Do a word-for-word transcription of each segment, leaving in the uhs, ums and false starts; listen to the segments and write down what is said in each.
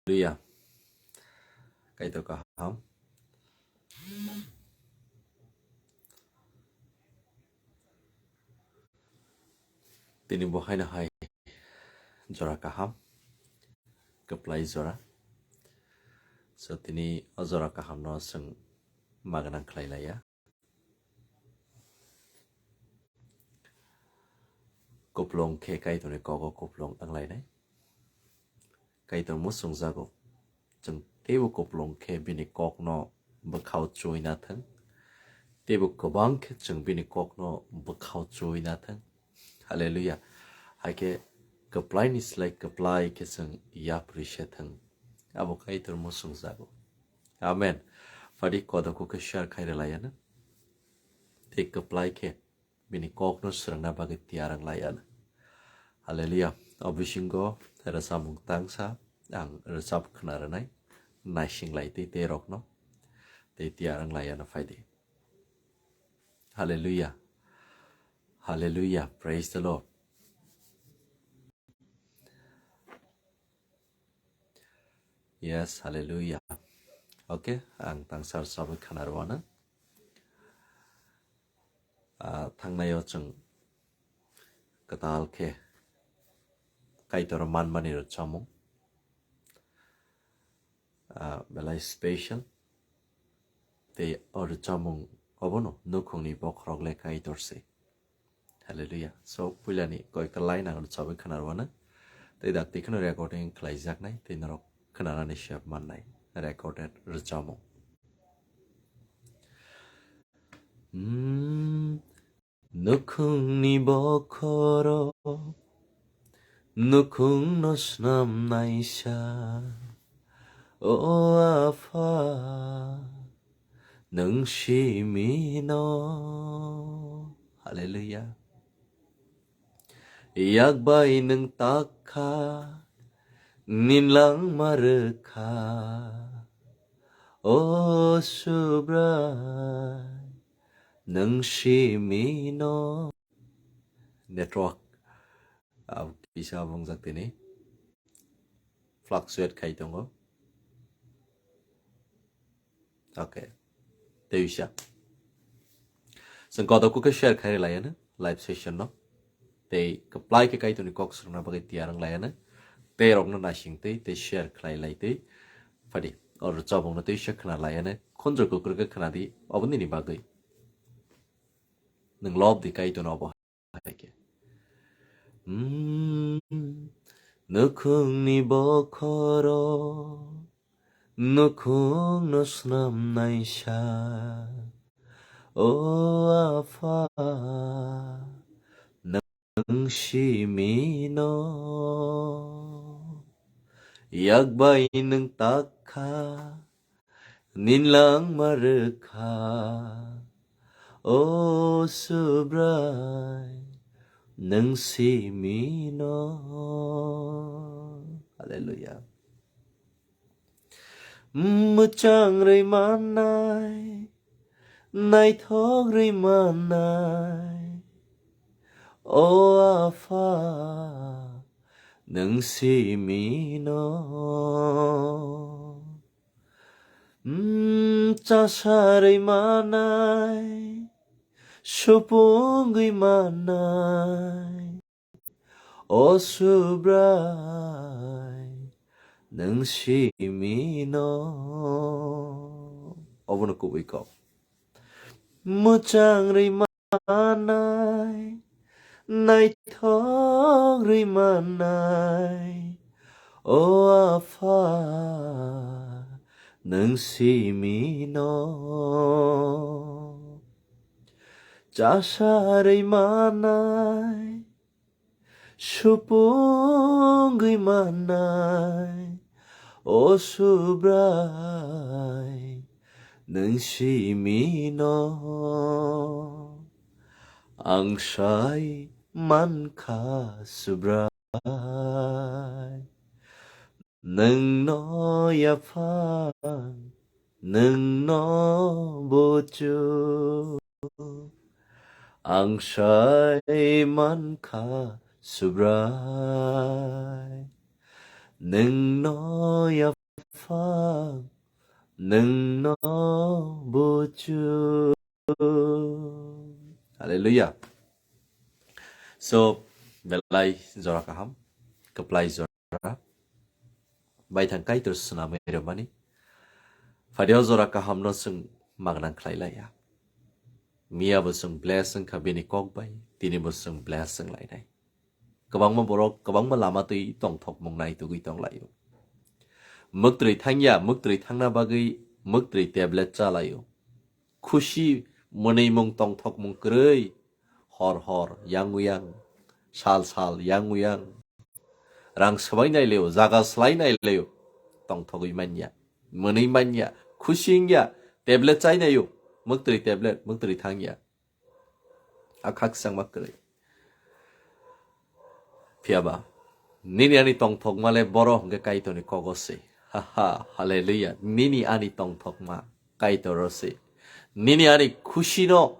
Hallelujah. Kaitor kaham. Tini bo haino hai jora kaham, kwplai jora. So tini o jora kaham no chwng magwnang khlai laiya. Kuplung khe Kaitorni kogo kuplung wnglainai. Kaitor muchungjago. Chwng teibo kuplung khe bini kokno bwkhao chuina thung. Teibo kwbang khe chwng bini kokno bwkhao chuina thung. Hallelujah. Hai khe kwplaini slai kwplai khe chwng yapri se thung. Abo Kaitor muchungjago. Amen. Phadi kodoku khe share khai rwlaiya na. Tei kwplai khe bini kokno swrwngna bagwi tiyar wng lai ano. Hallelujah. O bisingo rwchapmung tangsa ang rwchap khna rwnai, naising lai tei tei rokno tei tiyar wng lai ano phaidi. Hallelujah. Hallelujah. Praise the Lord. Yes, hallelujah. Okay, ang tangsa rwchapwi khna rwano. Ah, thangnaio chwng kwtal khe Kaitor manmani rwchapmung, ah, belai special. Tei o rwchapmung obono nukhungni bokhorok le Kaitor se. Hallelujah. So, puilani koikta line ang rwchapwi khna rwano. Tei dakti kheno recording khlaijaknai, tei norok khnanani sep mannai. Recorded rwchapmung. Hmm, nukhungni bokhorok, nukhungno snamnaisa, o Apha, nwng simino. Hallelujah. Yak bai nwng tak kha, ninlangma rwkha, o Subrai, nwng simino. Network, ah, kisa bungjak tini. Fluctuate khai tongo. Okay. Tei uisa. Chwng kodoku khe share khai rwlaiano live session no. Tei kwplai khe Kaitorni kok swrwngna bagwi tiyar wng laiano. Tei rokno naising tei, tei share khlai lai tei. Phadi, o rwchapmungno tei uisa khna laiano. Khunju kukruk khe khna di, obo nini bagwi. Nwng lob di Kaitorno obo. Hai khe. Mm, nukhungni bokhorok, nukhungno snamnaisa, o Apha, nwng simino. Yak bai nwng tak kha, ninlangma rwkha, o Subrai, nwng simino. Hallelujah. Mwchang rwi mannai, naithok rwi mannai, o Apha, nwng simino. Mm, chasarwi manai, supungwi manai, o Subrai, nwng simino. Obono kubui kok. Mwchang rwi manai, naithok rwi manai, o Apha, nwng simino. Chasarwi manai, supungwi manai, o Subrai, nwng simino. Ang sai mankha Subrai, nwngno yaphang, nwngno buchuk. Ang sai mankha Subrai, nwngno Nwngno buchu. Hallelujah. So, belai jora kaham, kwplai jora. Baithang Kaitor swnamwi rwmani. Phadio jora kahamno chwng magna khlai laiya. Miya bo chwng bless wngkha bini kok bai, tini bo chwng bless wng lainai. Kwbangma borok kwbangma lama twi tongthokmung naitugwi tong laio. Mwktwi thangya, mwktwi thangna bagwi mwktwi tablet cha laio. Khusi mwnwimung tongthokmung kwrwi, hor hor yang uyang, sal sal yang uyang. Rang swbai nai laio, jaga swlai nai laio, tongthogwi manya, mwnwi manya, khusi wngya, tablet chai naio, mwktwi tablet, mwktwi thangya. A khakchangma kwrwi. Phiyaba, nini ani tongthokma le boro hwnkhe Kaitorni kogo se. Ha ha, hallelujah. Nini ani tongthokma Kaitor se. Nini ani khusino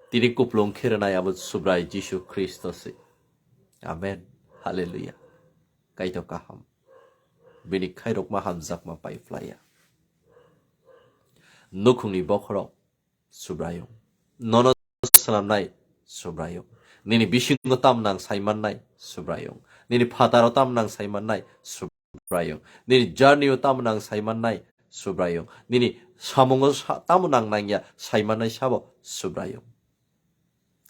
tini kuplung khe rwnai abo Subrai Jisu Khristo se. Amen. Hallelujah. Kaitor kaham. Bini khairokma hamjakma pai phlaiya. Nukhungni bokhorok Subraiyung. Nono swnamnai Subraiyung. Nini bisingo tam nang saimannai Subraiyung. Nini phataro tam nang saimannai Subraiyung. Nini journey-o tam nang saimannai Subraiyung. Nini samungo sa-, tamo nang nangya saimannai sabo Subraiyung.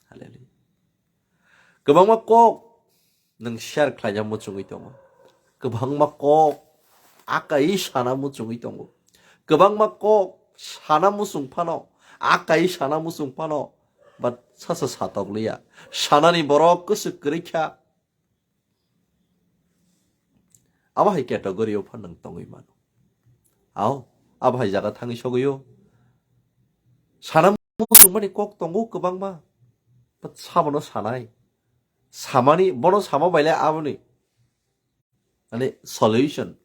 Hallelujah. Kwbangma kok nwng share khlaina muchungwi tongo. Kwbangma kok akai sana muchungwi tongo. Kwbangma kok sana muchung phano, akai sana muchung phano, but sasa satok liya. Sanani borok kwswk kwrwi kha. Abo hai category o phan nwng tongwi mano. Ao, abo hai jaga thangwi sogwi o. Sana muchungmani kok tongo kwbangma. But sabono sanai. Samani, bono sama baile aboni, mane, solution,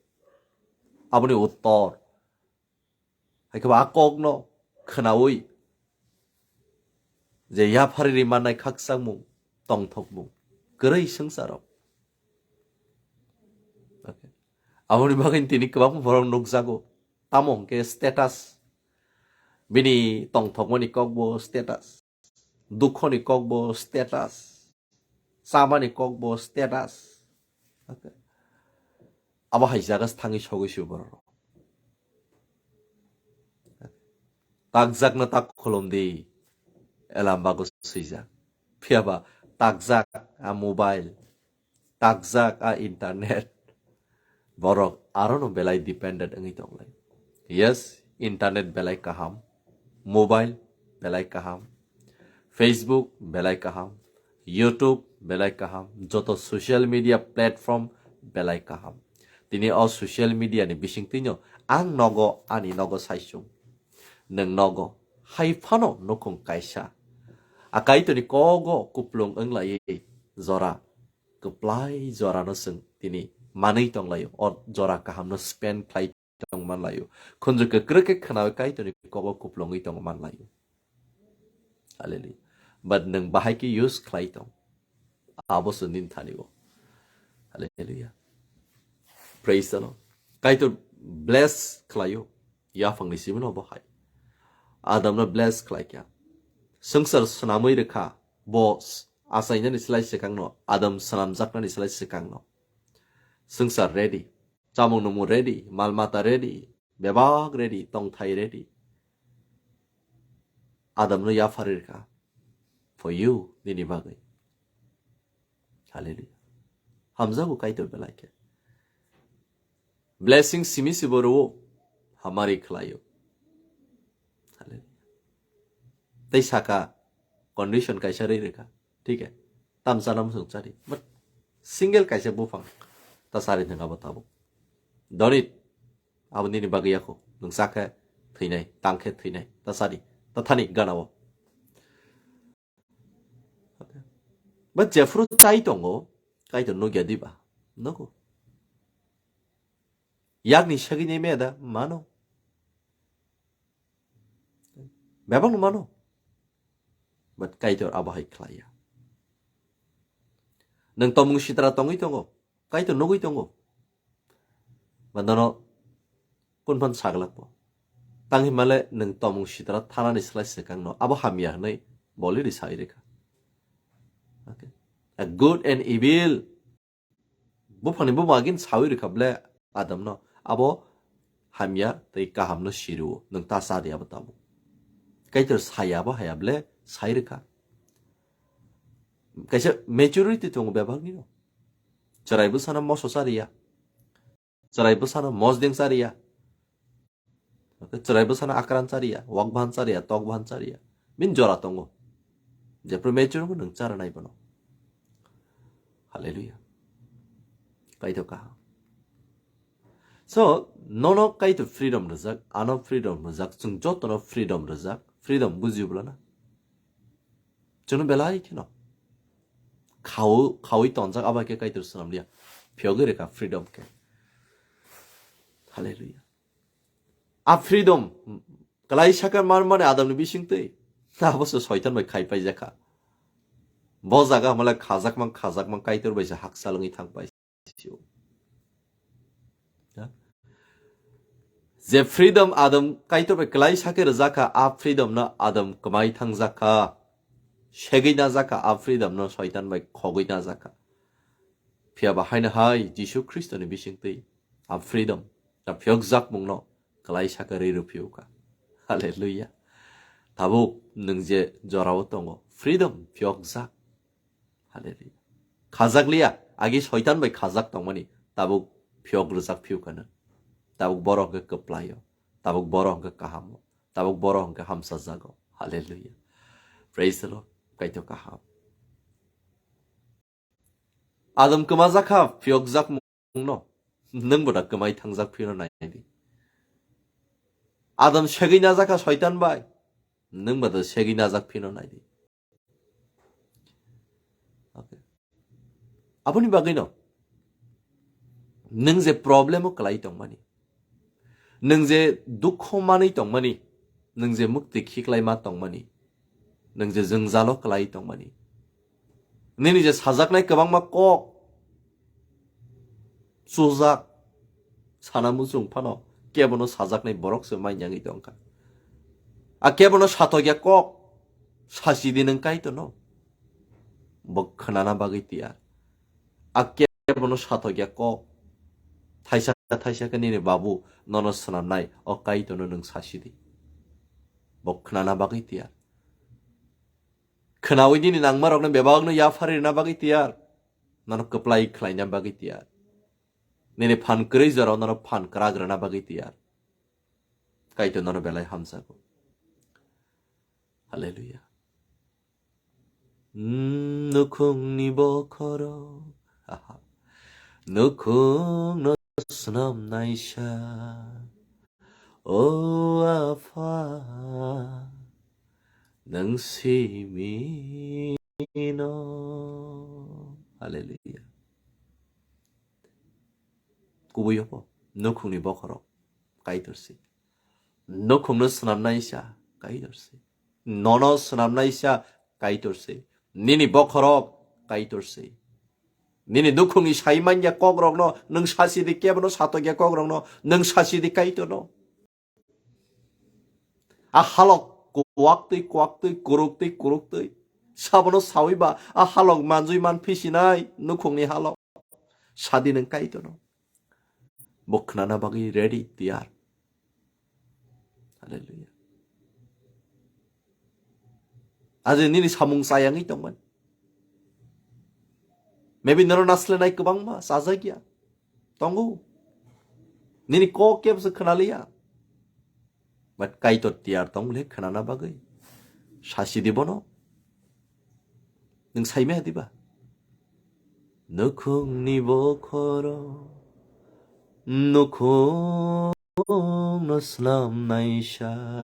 aboni uttor. Hai khe bo a kokno khnaui je yaphariri mannai khakchangmung, tongthokmung, kwrwi swngcharo. Okay. Aboni bagwi tini kwbangma borok nukjago. Tamo hwnkhe status. Bini tongthokmani kokbo status. Dukhoni kokbo status. Chamani kokbo status. Okay. Abo hai jaga se thangwi sogwi se borok. Takjakno tak khulum di. Elam bago swijak. Phiyaba takjak a mobile. Takjak a internet. Borok arono belai dependent wngwi tonglai. Yes, internet belai kaham. Mobile belai kaham. Facebook belai kaham. YouTube belai kaham. Joto social media platform belai kaham. Tini o social media ni bisingtwino ang nogo, ani nogo saisung. Nwng nogo. Hai phano nukhung kaisa. A Kaitorni kogo kuplung wnglaiwi jora. Kwplai jorano chwng tini manwi tonglaio. O jora kahamno spend khlai tong manlaio. Khunju kwkrwi khe khnawi Kaitorni kogo kuplungwi tong manlaio. Hallelujah. But nwng bahai khe use khlai tong. Abo se nini thani o. Hallelujah. Praise the Lord. Kaitor bless khlaio. Yaphangni simi no bo hai. Adamno bless khlai kha. Swngchar swnamwi rwkha. Bo s-, achainani slai swkangno. Adam swnamjaknani slai swkangno. Swngchar ready. Chamung nungmung ready. Mal mata ready. Bebak ready. Tongthai ready. Adamno yapharwi rwkha. For you, nini bagwi. Hallelujah. Hamjago Kaitor belai khe. Blessing simi sibo rwo, hamari khlaio. Hallelujah. Tei saka condition kaisa rwi rwkha. Thik hai. Tam chana muchung chari. But single kaisa buphang ta chari thang abo tabuk. Donit. Abo nini bagwi yakho. Nwng chakhe thwinai, tangkhe thwinai. Ta chari. Ta thani gana o. But jephuru chai tongo, Kaitor nukya diba? Nugo. Yakni sagwi nai maya da? Mano. Bebakno mano. But Kaitor abo hai khlaiya. Nwng tomung sitra tongwi tongo, Kaitor nugwi tongo. But nono Kung phan saglak bo. Tang himale nwng tomung sitra thanani slai swkang no abo hamya hwnwi boli ri sai rikha. Okay. A good and evil. Buphangni buma agin sawi rikha ble Adam no. Abo hamya tei kaham no sirio. Nwng ta cha di abo tabuk. Kaitor saya bo haya ble sai rikha. Kaisa maturity tongo bebak ni no. Chwrai bwsano moso chariya. Chwrai bwsano mosdeng chariya. Chwrai bwsano akran chariya, wak bahan chariya, tok bahan chariya. Bin jora tongo. Jephru mature wngkhe nwng chara nai bono. Hallelujah. Kaitor kaham. So, nono Kaitor freedom rwjak, ano freedom rwjak, chwng jotono freedom rwjak, freedom bujiyo bwla na? Chwngno belai kheno. Khao, khawi tonjak abo khe Kaitor swnam liya. Phiyogwi rwkha freedom khe. Hallelujah. A freedom, kwlai sakha mar mani Adamni bisingtwi. Abo se Soitan bai khai paijakha. Bo jaga hamale khajakmang, khajakmang Kaitor bai se hakchal wngwi thang pai. Ha? Je freedom Adam Kaitor bai kwlai sakhe rwjakha, a freedom no Adam kwmai thangjakha. Segwi najakha, a freedom no Soitan bai khogwi najakha. Phiya ba haino hai Jisu Khristoni bisingtwi a freedom, a phiyokjakmung no kwlai sakhe rwi rw phiyokha. Hallelujah. Tabuk nwng je jorao tongo, freedom phiyokjak. Hallelujah. Khajak liya, agi Soitan bai khajak tongmani, tabuk phiyok rwjak phiyokha nw. Tabuk borok hwnkhe kwplaio, tabuk borok hwnkhe kahamo, tabuk borok hwnkhe hamsajago. Hallelujah. Praise the Lord. Kaitor kaham. Adam kwmajakha phiyokjak mungno, nwng bo da kwmai thangjak phiyokno naidi. Adam segwi najakha Soitan bai, nwng bo da segwi najak phiyokno naidi. Okay. Aboni bagwino nwng je problem o kwlai tongmani, nwng je dukho manwi tongmani, nwng je mukti khiklai ma tongmani, nwng je jwngjalo kwlai tongmani, nini je sajaknai kwbangma kok chujak sana muchung phano kebono sajaknai borok se mai yangwi tongkha. A kebono satokya kok sasi di nwng Kaitorno. Bo khwnana bagwi tiyar. A kebono satokya kok thaisa thaisa khe nini babu nono swnamnai o Kaitorno nwng sasi di. Bo khwnana bagwi tiyar. Khwnawi nini nangmarokno bebakno yaphari rwna bagwi tiyar. Nono kwplai khlaina bagwi tiyar. Nini phan kwrwi jorao nono phan kwrak rwna bagwi tiyar. Kaitor nono belai hamjago. Hallelujah. Mm, nukhungni bokhorok. Aha. Nukhungno swnamnaisa. O Apha, nwng simino. Hallelujah. Kubui obo, nukhungni bokhorok Kaitor se. Nukhungno swnamnaisa Kaitor se. Nono swnamnaisa Kaitor se. Nini bokhorok Kaitor se. Nini nukhungni sai manya kokrokno nwng sasi di, kebono satokya kokrokno nwng sasi di Kaitorno. A halok kuwaktwi, kuwaktwi, kuruktwi, kuruktwi. Sabono sawi ba a halok manjui man phisinai nukhungni halok. Sadi nwng Kaitorno. Bo khwnana bagwi ready tiyar. Hallelujah. Aje nini samung chayangwi tongmani. Maybe nono naslenai kwbangma chajakya. Tongo. Nini kok kebo se khwnaliya. But Kaitor tiyar tong le khwnana bagwi. Sasi di bono. Nwng saimaya diba? Nukhungni bokhoro, nukhungno swnamnaisa.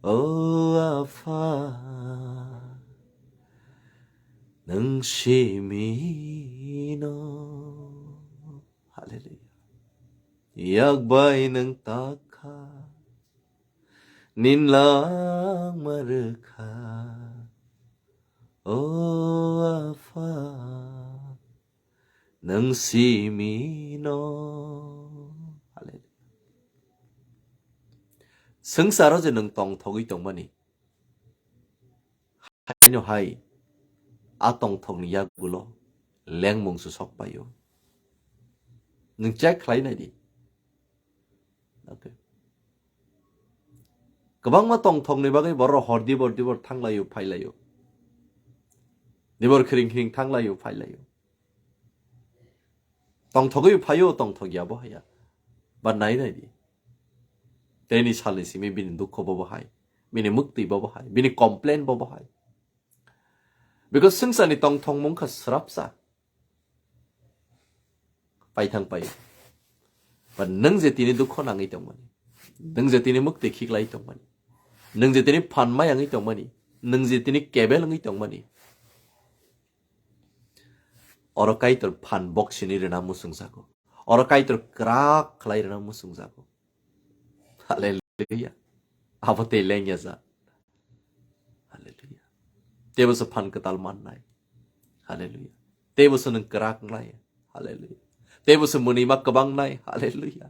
O Apha, nwng simino. Hallelujah. Yak bai nwng takha, nin langma rwkha. O Apha, nwng simino. Swngcharo je nwng tongthogwi tongmani, haino hai a tongthokni yagulo lengmung se sok paio. Nwng check khlai nai di. Okay. Kwbangma tongthokni bagwi borok hor dibor dibor thanglaio, phailaio. Dibor khiring khiring thanglaio, phailaio. Tongthogwi phaio, tongthok ya bo haya. Ba nai nai di. Teni salni simi bini dukho bo bo hai. Bini mukti bo bo hai. Bini complain bo bo hai. Because swngcharni tongthokmung kha srapsa. Paithang paio. Ba nwng je tini dukho nangwi tongmani. Nwng je tini mukti khiklai tongmani. Nwng je tini phan mayangwi tongmani. Nwng je tini kebel wngwi tongmani. Oro Kaitor phan boksini rwna muchungjago. Oro Kaitor kwrak khlai rwna muchungjago. Hallelujah. Abo tei lengya ja. Hallelujah. Teibo se phan kwtal mannai. Hallelujah. Teibo se nwng kwrak wngnai. Hallelujah. Teibo se mwnwi ma kwbang nai. Hallelujah.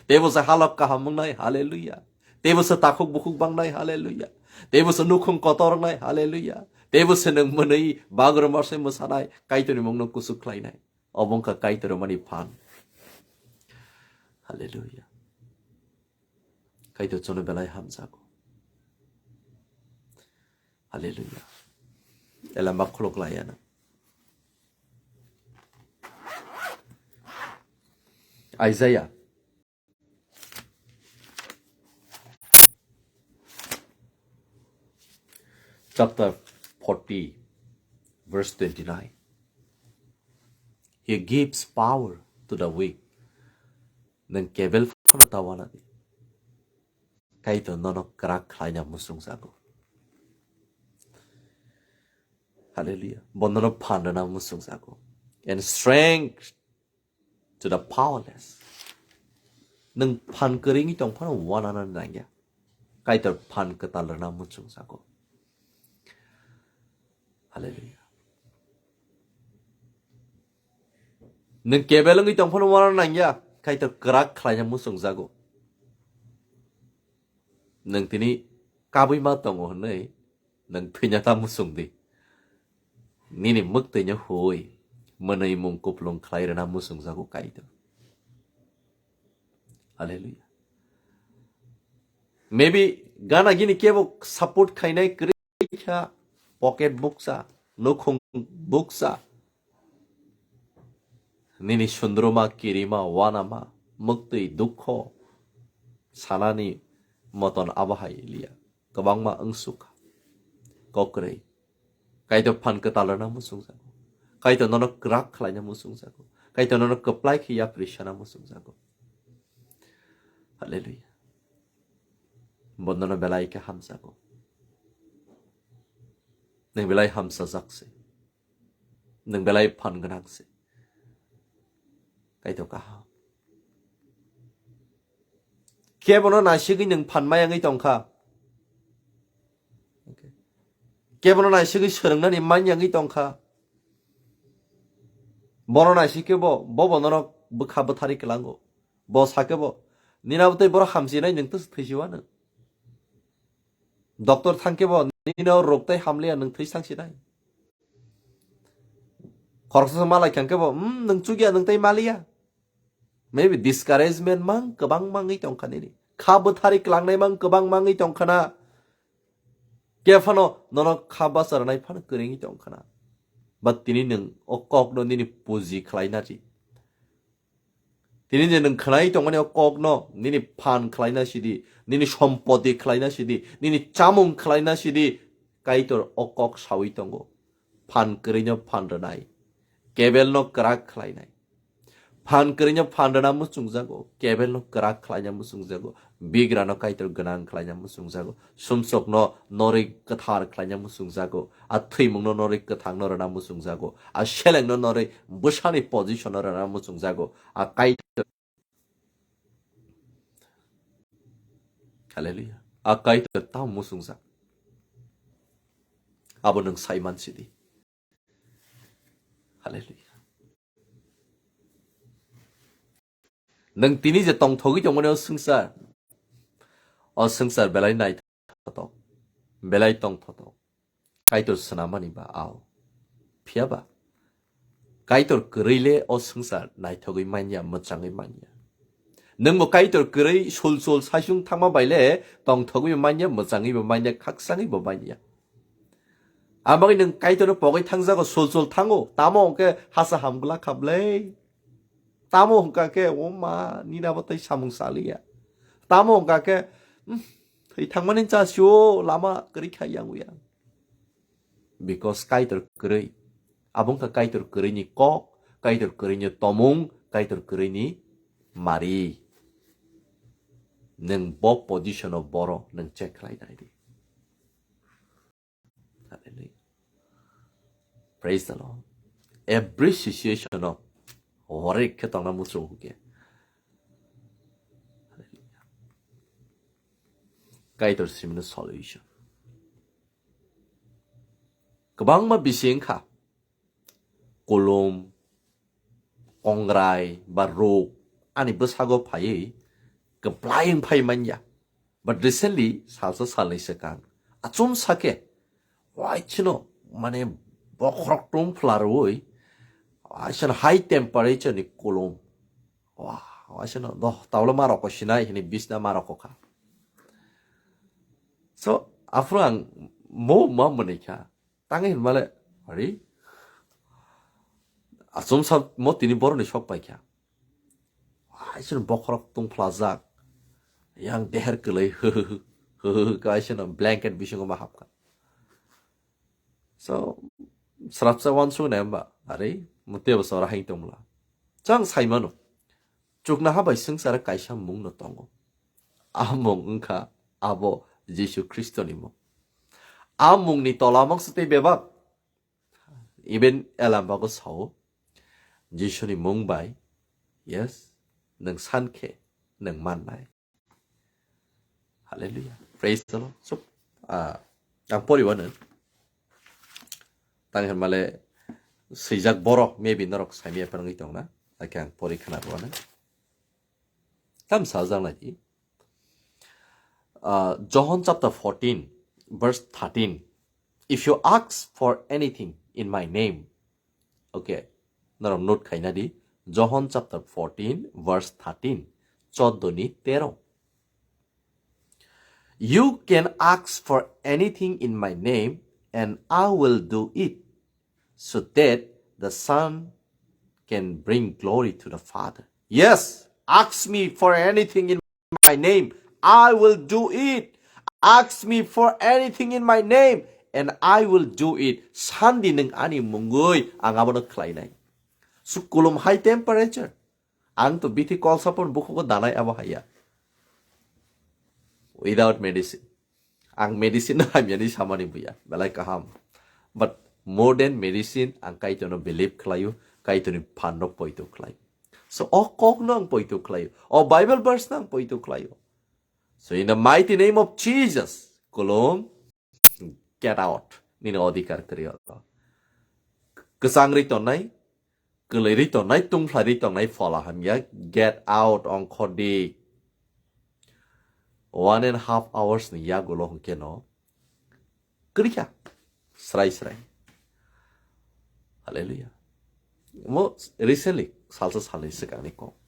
Teibo se halok kaham wngnai. Hallelujah. Teibo se takhuk bukhuk bangnai. Hallelujah. Teibo se nukhung kotor wngnai. Hallelujah. Teibo se nwng mwnwi bagrum barsai mwsanai. Kaitorni mungno kuchuk khlainai. Obo wngkha Kaitor mani phan. Hallelujah. Kaitor chwngno belai hamjago. Hallelujah. Elamba khuluk laiya na. Isaiah chapter forty, verse twenty-nine. He gives power to the weak. Nwng kebel phano ta wana di. Kaitor nono kwrak khlaina muchungjago. Hallelujah. Bo nono phan rwna muchungjago. And strength to the powerless. Nwng phan kwrwngwi tong phano wanana nangya. Kaitor phan kwtal rwna muchungjago. Hallelujah. Nwng kebel wngwi tong phano wanana nangya. Kaitor kwrak khlaina muchungjago. Nwng tini kabwi ma tongo hwnwi nwng thwina ta muchung di. Nini mwktwino hui mwnwi mung kuplung khlai rwna muchungjago Kaitor. Hallelujah. Maybe gana gini kebo support khainai kwrwi kha, pocket buksa, nukhung buksa. Nini sundruma, kirima, wanama, mwktwi, dukho, sanani moton abo hai liya. Kwbangma wngsuk kha. Kokrwi. Kaitor phan kwtal rwna muchungjago. Kaitor nono kwrak khlaina muchungjago. Kaitor nono kwplai khe yapri sana muchungjago. Hallelujah. Bo nono belai khe hamjago. Nwng belai hamsajak se. Nwng belai phan gwnang se. Kaitor kaham. Kebono naisigwi nwng phan mayangwi tongkha. Okay. Kebono naisigwi swrwngnani manyangwi tongkha. Bono naisik khe bo, bo bo norok bwkha bwthari kwlango. Bo sakhe bo, nini abo tei borok hamchinai, nwng tei thwisiwano. Doctor thangkhe bo nini o rok tei hamliya, nwng thwi sangsinai. Khoroksa malai khangkhe bo, "Hmm, nwng chukya, nwng tei maliya." Maybe discouragement mang kwbang mangwi tongkha nini. Kha bwthari klangnai mang kwbang mangwi tongkha na. Khe phano nono kha bacharnai phano kwrwngwi tongkha na. But tini nwng o kokno nini puji khlaina di. Tini je nwng khwnai tongmani o kokno nini phan khlaina sidi, nini sompoti khlaina sidi, nini chamung khlaina sidi, Kaitor o kok sawi tongo. Phan kwrwino phan rwnai, kebelno kwrak khlainai. Phan kwrwino phan rwna muchungjago, kebelno kwrak khlaina muchungjago, bigrano Kaitor gwnang khlaina muchungjago, sumsokno norwi kwthar khlaina muchungjago, a thwimungno norwi kwthangno rwna muchungjago, a selengno norwi bwsani positionno rwna muchungjago, a Kaitor. Hallelujah. A Kaitor tamo muchungjak. Abo nwng sai mansidi. Hallelujah. Nwng tini je tongthogwi tongmani o swngchar, O swngchar belai naithotok, belai tongthotok. Kaitor swnamani ba ao. Phiya ba? Kaitor kwrwi le o swngchar naithogwi manya, mwchangwi manya. Nwngbo Kaitor kwrwi sul sul saisung thangma bai le tongthogwi bo manya, mwchangwi bo manya, khaksangwi bo manya. Abagwi nwng Kaitorno pogwi thangjago, sul sul thango, tamo hwnkhe hasa hamgwlak kha bwlai. Tamo hwnkha khe, o ma, nini abo tei samung saliya. Tamo hwnkha khe, "Hmm, thwi thangmani chasio, lama kwrwi kha yang uyang." Because Kaitor kwrwi. Abo wngkha Kaitor kwrwini kok, Kaitor kwrwini tomung, Kaitor kwrwini mari. Nwng bo position o boro nwng check khlai nai di. Hallelujah. Praise the Lord. Every situation o horek khe tongna muchung hwnkhe. Hallelujah. Kaitor simino solution. Kwbangma bisi wngkha. Kulum, kongrai, ba ruk, ani bwsago phaiwi kwplai wng phai manya. But recently, salsa salnwi swkang, achum sake, wai chino, mane, bokhorok tung phlarwi, wai chino high temperature ni kulum. Wah, wai chino, doh, taulo ma roko sinai, hini bisna ma roko kha. So, aphuru ang mo ma mwnwi kha. Tangwi hinmale, ari, achum sa mo tini boroni sok paikha. Aisino bokhorok tungphlajak. Yang deher kwlwi, kaisino blanket bisingo ma hapkha. So, srapsa wansuk nai hwnba, ari, mutwi bo sora haing tongmla. Chang saimano. Chuknoha bai swngcharo kaisa mungno tongo. A mung wngkha abo Jisu Khristoni mung. A mungni tola mangsa tei bebak. Even Elambago sao, Jisuni mung bai, yes, nwng san khe nwng mannai. Hallelujah. Praise the Lord. So, ah, ang poriwano. Tang hinmale swijak borok, maybe norok saimya phanangwi tongna. Akhe ang pori khna rwano. Tam sajak nai di. Uh, John chapter fourteen, verse thirteen. If you ask for anything in my name, okay, norok note khaina di. John chapter fourteen, verse thirteen. Choddo ni tero. You can ask for anything in my name, and I will do it, so that the Son can bring glory to the Father. Yes, ask me for anything in my name, I will do it. Ask me for anything in my name, and I will do it. Sandi nwng ani mungwi ang abono khlainai. Sukulum high temperature. Ang to bithi kol sapor bukhugo danai abo haiya. Without medicine. Ang medicine no hamyani samani buya. Belai kaham. But more than medicine, ang Kaitorno believe khlaio, Kaitorni phanno poito khlaio. So, o kokno ang poito khlaio. O Bible verse no ang poito khlaio. So, in the mighty name of Jesus, kolom, get out. Nini odhikar kwrwi o. Kwchangri tonai, kwlwirwi tongnai, tungphlairwi tongnai phola hamya, get out ongkhordi. One and a half hours ni yagulo hwnkhe no kwrwikha srai srai. Hallelujah. Mo recently salsa salni swkangni kok.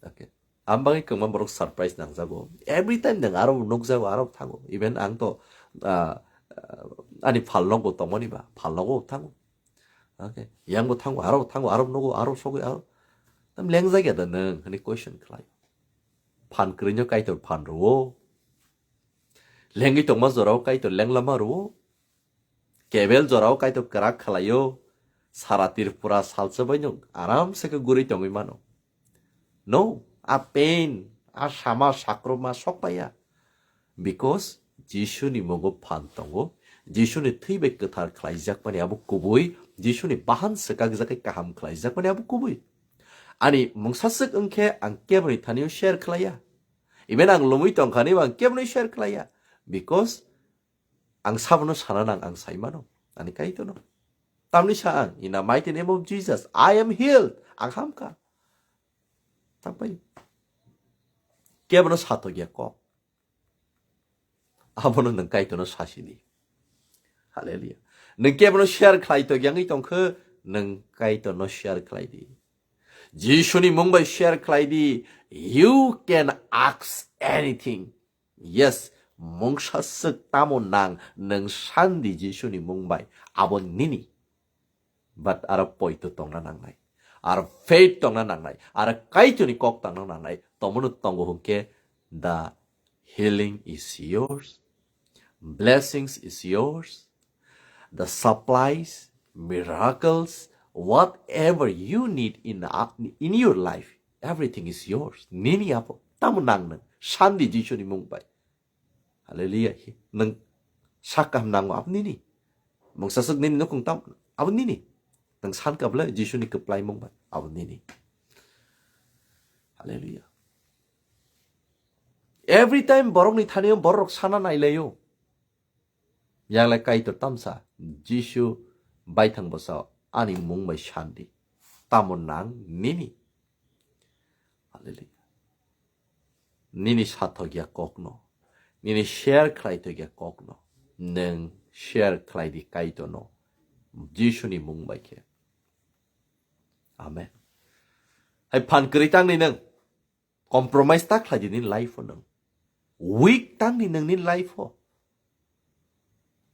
Okay. Ang bagwi kwbangma borok surprise nangjago. Every time nang aro nukjago, aro thango. Even ang to, ah, ah, ani phalnogo tongmani ba, phalnogo thango. Okay. Yang bo thango, aro thango, aro nugo, aro sogwi, aro. Tam lengjak ya da nwng? Hani question khlai. Phan kwrwino Kaitor phan rwo. Lengwi tongma jorao Kaitor lenglama rwo. Kebel jorao Kaitor kwrak khlaio. Sara Tripura salsa bai nwng aram se khe guri tongwi mano. No, a pain, a sama sakruma sokpaya. Because Jisuni mungo phan tongo, Jisuni thwi bai kwthar khlaijakmani abo kubui, Jisuni bahan swkakjak khe kaham khlaijakmani abo kubui. Ani mungsa swk wngkhe ang keboni thani-o share khlaiya. Even ang lumui tongkhani bo ang keboni share khlaiya. Because ang sabono sana nang ang saimano, ani Kaitorno. Tamni sa ang, in the mighty name of Jesus, I am healed. Ang hamkha. Tangpai. Kebono satok ya kok. Abono nwng Kaitorno sasidi. Hallelujah. Nwng kebono share khlai tok yangwi tongkhe, nwng Kaitorno share khlai di. Jisuni mung bai share khlai di. You can ask anything. Yes, mungsa swk tamo nang, nwng sandi Jisuni mung bai. Abo nini. But aro poito tongna nangnai. Aro faith tongna nangnai. Aro Kaitorni kok tangna nangnai. Tomono tongo hwnkhe, the healing is yours. Blessings is yours. The supplies, miracles, whatever you need in, in your life, everything is yours. Nini abo. Tamo nang nwng. Sandi Jisuni mung bai. Hallelujah. Nwng sak kaham nango, abo nini. Mungsa swk nini nukhung tam, abo nini. Nwng san kabla Jisuni kwplai mung bai, abo nini. Hallelujah. Every time borokni thani borok sana nailaio. Yanglai Kaitor tamsa, Jisu baithang bwsa ani mung bai sandi. Tamo nang nini. Hallelujah. Nini sathok ya kokno, nini share khlai tok ya kokno, nwng share khlai di Kaitorno, Jisuni mung bai khe. Amen. Hai phan kwrwi tangni nwng, compromise ta khlai di nini life o nwng. Weak tangni nwng nini life o.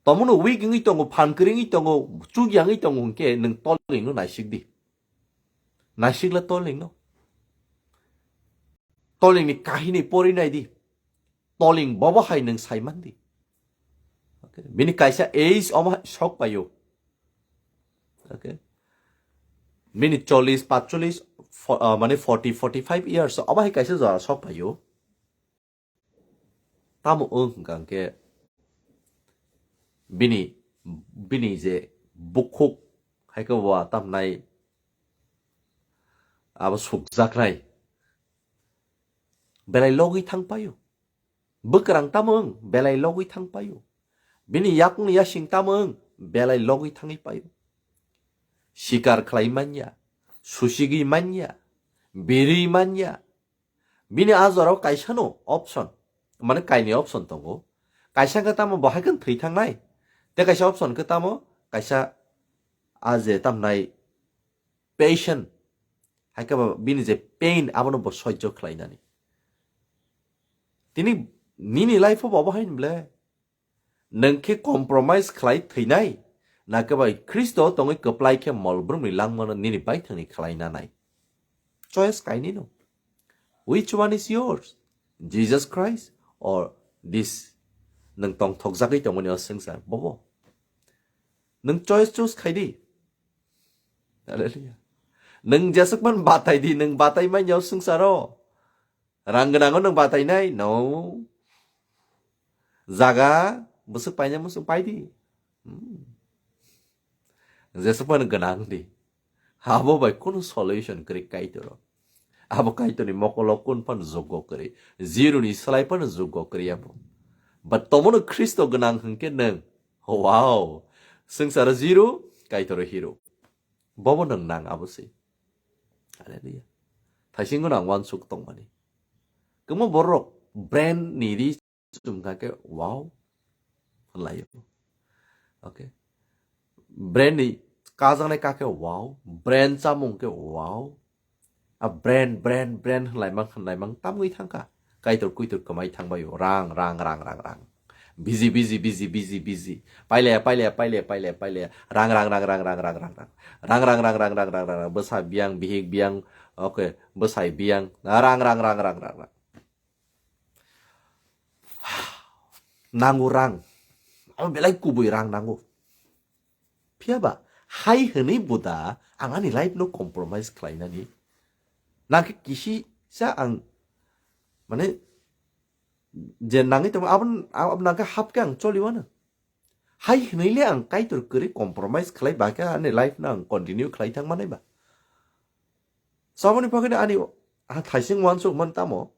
Tomono weak wngwi tongo, phan kwrwi wngwi tongo, chuk yangwi tongo hwnkhe nwng tolingno naisik di. Naisikla tolingno. Tolingni kahini pori nai di. Toling bobo hai nwng saiman di. Okay. Bini kaisa age omo hai sok paio. Okay. Bini chollish, patchollish, fo-, ah, mane forty, forty-five years omo hai kaisa jora sok paio. Tamo wng hwnkha hwnkhe bini, bini je bukhuk hai khe wa tamnai abo sukjaknai belai logwi thang paio. Bwkrang tamo wng belai logwi thang paio. Bini yakung yasing tamo wng belai logwi thangwi paio. Sikar khlai manya, susigwi manya, birwi manya, Bini a jorao kaisano option, mane kainwi option tongo. Kaisa khe tamo bo hai kheno thwi thangnai. Tei kaisa option khe tamo kaisa a je tamnai patient. Hai khe bo bini je pain abono bo soijo khlainani. Tini nini life o bo abo hai ble. Nwng khe compromise khlai thwinai, na khe bai Khristo tongwi kwplai khe mol brumni langmano nini baithangni khlai nanai? Choice kainwi no. Which one is yours? Jesus Christ or this? Nwng tongthokjagwi tongmani o swngchar bobo. Nwng choice choose khai di. Hallelujah. Nwng jesukman batai di, nwng batai manya o swngcharo. Rang gwnango nwng batainai, no. Jaga bwswk painai muchung pai di. Hmm. Jesuk phano gwnang di. Abo bai kunu solution kwrwi Kaitor o. Abo Kaitor ni mokolo kun phano joggo kwrwi. Zero ni slai phano joggo kwrwi abo. But tomono Khristo gwnang hwnkhe nwng. Wow. Swngcharo zero, Kaitor o hero. Bobo nwng nang abo se. Hallelujah. Thaisingo nang wansuk tongmani. Kwbangma borok brand ni ri chum kha khe wow hwnlaio. Okay. Brand ni kajaknai kha khe wow, brand chamung khe wow. A brand, brand, brand hwnlaimang, hwnlaimang tamwi thangkha. Kaitor kuitor kwmai thangbaio. Rang, rang, rang, rang, rang. Busy, busy, busy, busy, busy. Pailaya, pailaya, pailaya, pailaya, pailaya. Rang, rang, rang, rang, rang, rang, rang, rang. Rang, rang, rang, rang, rang, rang, rang, rang. Bwsa biyang, bihik biyang. Okay, bwsai biyang. Rang, rang, rang, rang, rang, rang. Nango rang. Abo belai kubui rang nango. Phiya ba, hai hwnwi bo da ang ani life no compromise khlainani. Nang khe kisi sa ang, mane, je nangwi tongma, abo, abo nang khe hap khe ang choli wano. Hai hwnwi le ang Kaitor kwrwi compromise khlai ba khe ani life no ang continue khlai thang manai ba. Saboni bagwi ani ha thaising wansuk man tamo.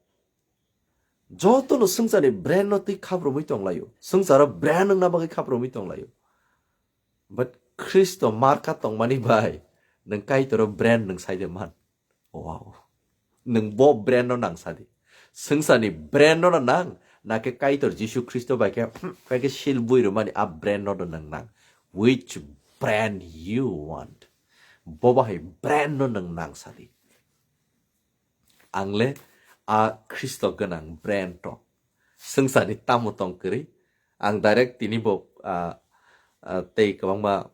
Joto no swngcharni brand no twi khaprumwi tonglaio. Swngcharo brand wngna bagwi khaprumwi tonglaio. But Khristo marka tongmani bai nwng Kaitoro brand nwng saide man. Wow. Nwng bo brand no nang sadi. Swngcharni brand no nang, na khe Kaitor Jisu Khristo bai khe, hmm, bai khe sil bui rwmani a brand no nang nang. Which brand you want? Bo bahai brand no nang nang sadi. Ang le a Khristo gwnang brand to. Swngcharni tamo tong kwrwi. Ang direct tini bo, ah, ah, tei kwbangma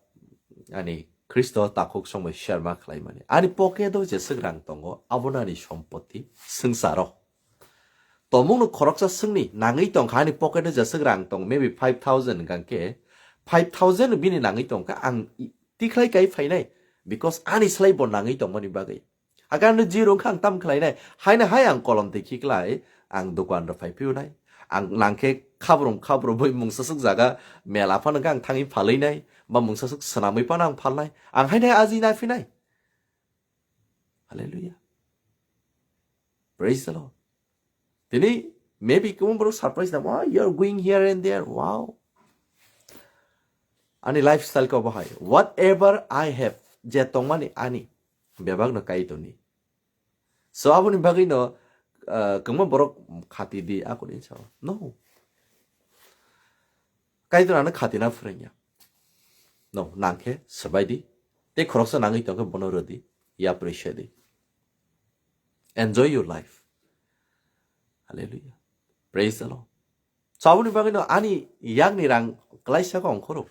ani Khristo takhuk songbai share ma khlai mani. Ani pocket o jeswk rang tongo, abono ani sompoti swngcharo. Tomungno khoroksa swngni nangwi tongkha, ani pocket o jeswk rang tong, maybe five thousand hwnkha khe, five thousand bini nangwi tongkha, ang i-, tikhlai kai phainai, because ani slai bo nangwi tongmani bagwi. Hakan no ji rung kha ang tam khlai nai. Haino hai ang kolom twi khiklai, ang dokan ro phai phiyunai. Ang nangkhe khabrum khabrum bai mungsaswk jaga mela phano khe ang thangwi phalwi nai. Ba mungsaswk swnamwi phano ang phalnai. Ang haino aji na phinai. Hallelujah. Praise the Lord. Tini maybe kwbang borok surprise na, "Wow, you're going here and there. Wow." Ani lifestyle ko bahai. Whatever I have, je tongmani ani, bebak no Kaitorni. So aboni bagwi no, uh, kwbangma borok khati di akuni sao. No. Kaitor ano khatina phrwngya. No, nangkhe swbai di. Tei khoroksa nangwi tongkhe bono rwdi. Yapri se di. Enjoy your life. Hallelujah. Praise the Lord. So aboni bagwi no ani yakni rang klaisa khe ongkhoro.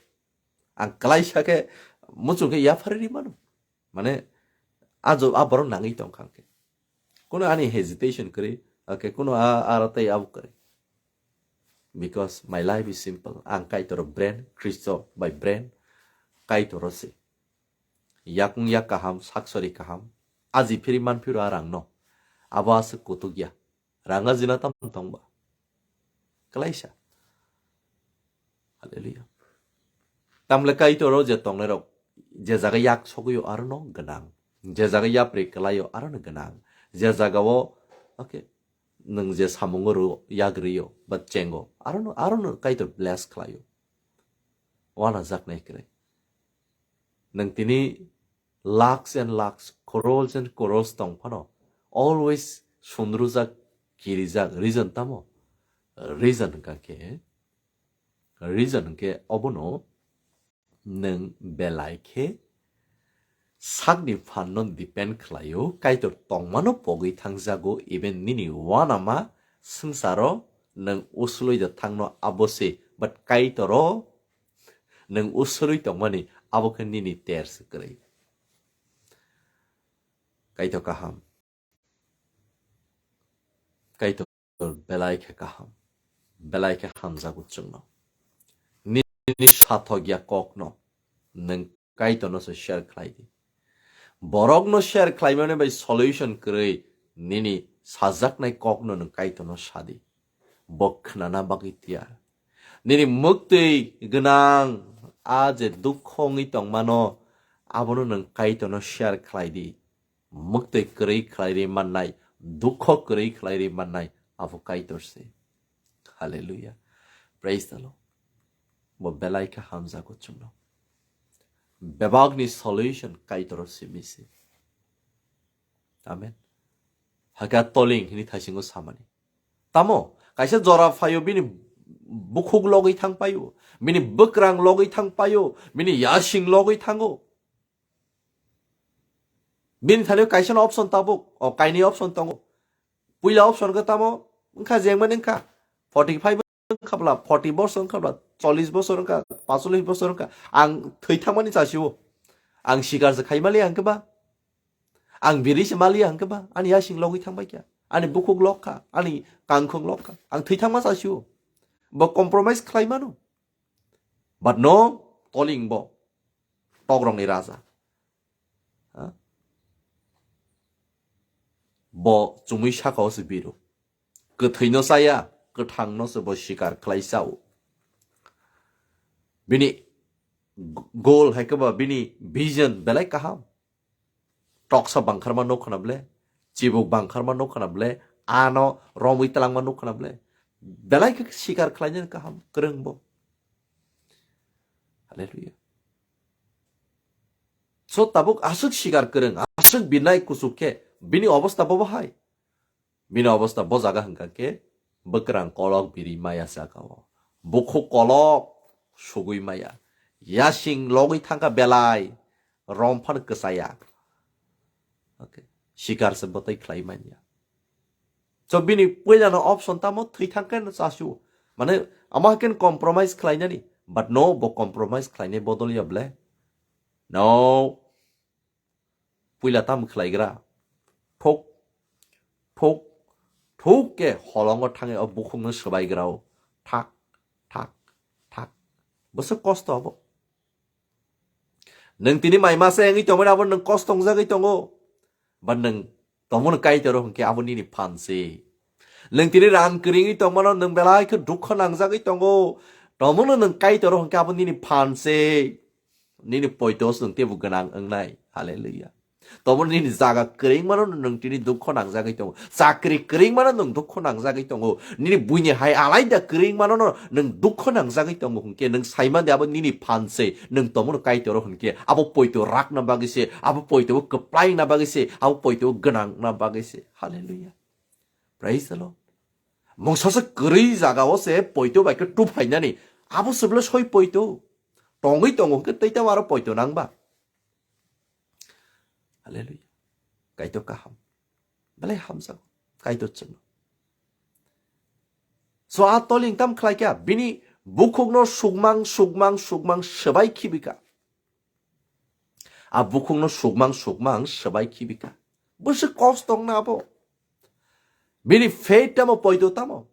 Ang klaisa khe muchung khe yaphari ri mano. Mane, ajo a borok nangwi tongkha khe. Kuno ani hesitation kwrwi, okay, kuno a, aro tei abo kwrwi. Because my life is simple. Ang Kaitor brand, Khristo by brand, Kaitor se. Yakung yak kaham, saksori kaham. Aji phiri man phiro a rang no. Abo aswk kutuk ya. Rang ajina tam tongba. Klaisa. Hallelujah. Tamle Kaitor o je tongnai rok, je jaga yak sogwi o aro no gwnang. Je jaga yapri kwlai o aro no gwnang. Je jaga o, okay, nwng je samungo rw-, yak rw-, o, ba chengo, aro no, aro no Kaitor bless khlai o. Wana jaknai kwrwi. Nwng tini lakhs and lakhs, crores and crores tong phano, always sunrujak, kirijak, reason tamo? Reason hwnkha khe, reason hwnkhe obono nwng belai khe sakni phanno depend khlaio, Kaitor tongmano pogwi thangjago, even nini uanama swngcharo nwng usulwi da thangno abo se, but Kaitoro nwng usulwi tongmani abo khe nini ter se kwrwi. Kaitor kaham. Kaitor belai khe kaham. Belai khe hamjago chwngno. Nini sathok ya kokno nwng Kaitorno se share khlai di. Borokno share khlaimani bai solution kwrwi nini sajaknai kokno nwng Kaitorno sadi. Bo khnana bagwi tiyar. Nini mwktwi gwnang a je dukho wngwi tongmano, abono nwng Kaitorno share khlai di. Mwktwi kwrwi khlai ri mannai, dukho kwrwi khlai ri mannai, abo Kaitor se. Hallelujah. Praise the Lord. Bo belai khe hamjago chwngno. Bebakni solution Kaitoro simi se. Amen. Hakhe toling hini thaisingo samani. Tamo, kaisa jora phaio bini bukhuk logwi thang paio, bini bwkrang logwi thang paio, bini yasing logwi thango. Bini thani kaisa no option tabuk, o kainwi option tongo. Puila option khe tamo wngkha jengmani wngkha forty five wngkha bla, forty bosor wngkha bla, chollish bosor wngkha, pachulish bosor wngkha. Ang thwi thangmani chasio. Ang sikar se khaimali ang khe ba. Ang biri se mali ang khe ba. Ani yasing logwi thangbai kha. Ani bukhuk lok kha. Ani kangkhung lok kha. Ang thwi thangma chasio. Bo compromise khlai mano. But no, toling bo. Tokrokni raja. Ha? Bo chumui saka o se biru. Kwthwino chaya, kwthangno se bo sikar khlai chao. Bini g-, goal hai khe ba bini vision belai kaham. Toksa bangkharma nuk khna ble, chibuk bangkharma nuk khna ble, ano romwi twlangma nuk khna ble. Belai khe sikar khlainani kaham, kwrwng bo. Hallelujah. So tabuk aswk sikar kwrwng, aswk binai kuchuk khe, bini obostha bo bahai. Bini obostha bo jaga hwnkha khe bwkrang kolok biri maya saka o. Bukhuk kolok sugui maya. Yasing logwi thangkha belai rom phano kwchaya. Okay. Sikar se bwtwi khlai manya. So bini puilano option tamo thwi thangkhe no chasu. Mane ama haikhe compromise khlainani. But no, bo compromise khlainai bodol ya ble. No. Puila tam khlaigra. Thok. Thok. Thok ke holongo thangwi o bukhukno swbaigra o. Thak. Thak. Thak. Bwswk kosto abo. Nwng tini mai masa wngwi tongmani abo nwng kosto wngjagwi tongo. Ba nwng tomono Kaitor hwnkhe abo nini phan se. Nwng tini rang kwrwngwi tongmano nwng belai khe dukho nangjagwi tongo. Tomono nwng Kaitor hwnkhe abo nini phan se. Nini poito se nwng teibo gwnang wngnai. Hallelujah. Tomono nini jaga kwrwngmano nwng tini dukho nangjagwi tongo. Chakri kwrwngmano nwng dukho nangjagwi tongo. Nini buini hai alaida kwrwngmano no nwng dukho nangjagwi tongo hwnkhe nwng saimande abo nini phan se. Nwng tomono Kaitoro hwnkhe abo poito rakna bagwi se, abo poito kwplaina bagwi se, abo poito gwnangna bagwi se. Hallelujah. Praise the Lord. Mungsa se kwrwi jaga o se poito bai khe tuphainani. Abo se bwle soi poito. Tongwi tongo hwnkhe tei tamo aro poito nangba. Hallelujah. Kaitor kaham. Belai hamjago. Kaitor chwngno. So a toling tam khlai kha. Bini bukhukno sukmang, sukmang, sukmang swbai khibika. A bukhukno sukmang, sukmang swbai khibika. Bwswk kosto wngna abo. Bini faith tamo poito tamo.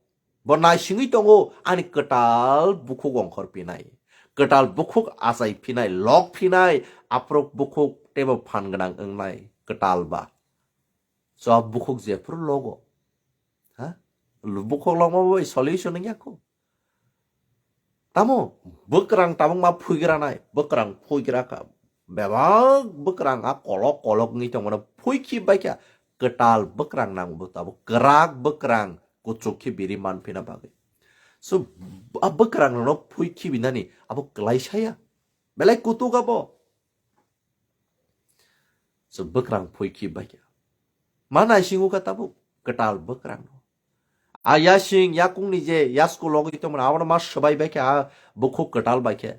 Bo naisingwi tongo, ani kwtal bukhuk ongkhor phinai. Kwtal bukhuk achai phinai, lok phinai, aphuru bukhuk teibo phan gwnang wngnai, kwtal ba. So a bukhuk jephuru logo. Ha? Bukhuk logma bo solution wngya kho. Tamo, bwkrang tabuk ma phuigranai, bwkrang phuigra kha. Bebak bwkrang a kolok kolok wngwi tongmano phuikhi baikha. Kwtal bwkrang nangbo tabuk kwrak bwkrang kuchuk khe biri manphina bagwi. So, a bwkrang rokno phuikhi binani abo kwlai saya. Belai kutuk abo. So, bwkrang phuikhi baikha. Ma naisingo kha tabuk kwtal bwkrang no. A yasing yakungni je yasku logwi tongmani abono ma swbai baikha, a bukhuk kwtal baikha.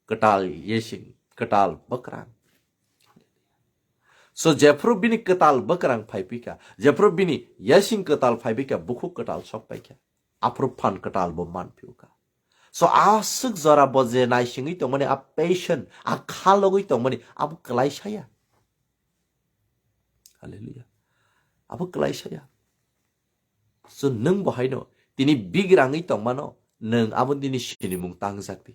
Kwtal yasing, kwtal bwkrang. So jephuru bini kwtal bwkrang phaiphikha, jephuru bini yasing kwtal phaiphikha, bukhuk kwtal sok paikha. Aphuru phan kwtal bo manphikha. So aswk jora bo je naisingwi tongmani, a patient, a kha logwi tongmani, abo kwlai saya. Hallelujah. Abo kwlai saya. So nwng bo haino tini bigrangwi tongmano, nwng abo nini sinimung tangjak di.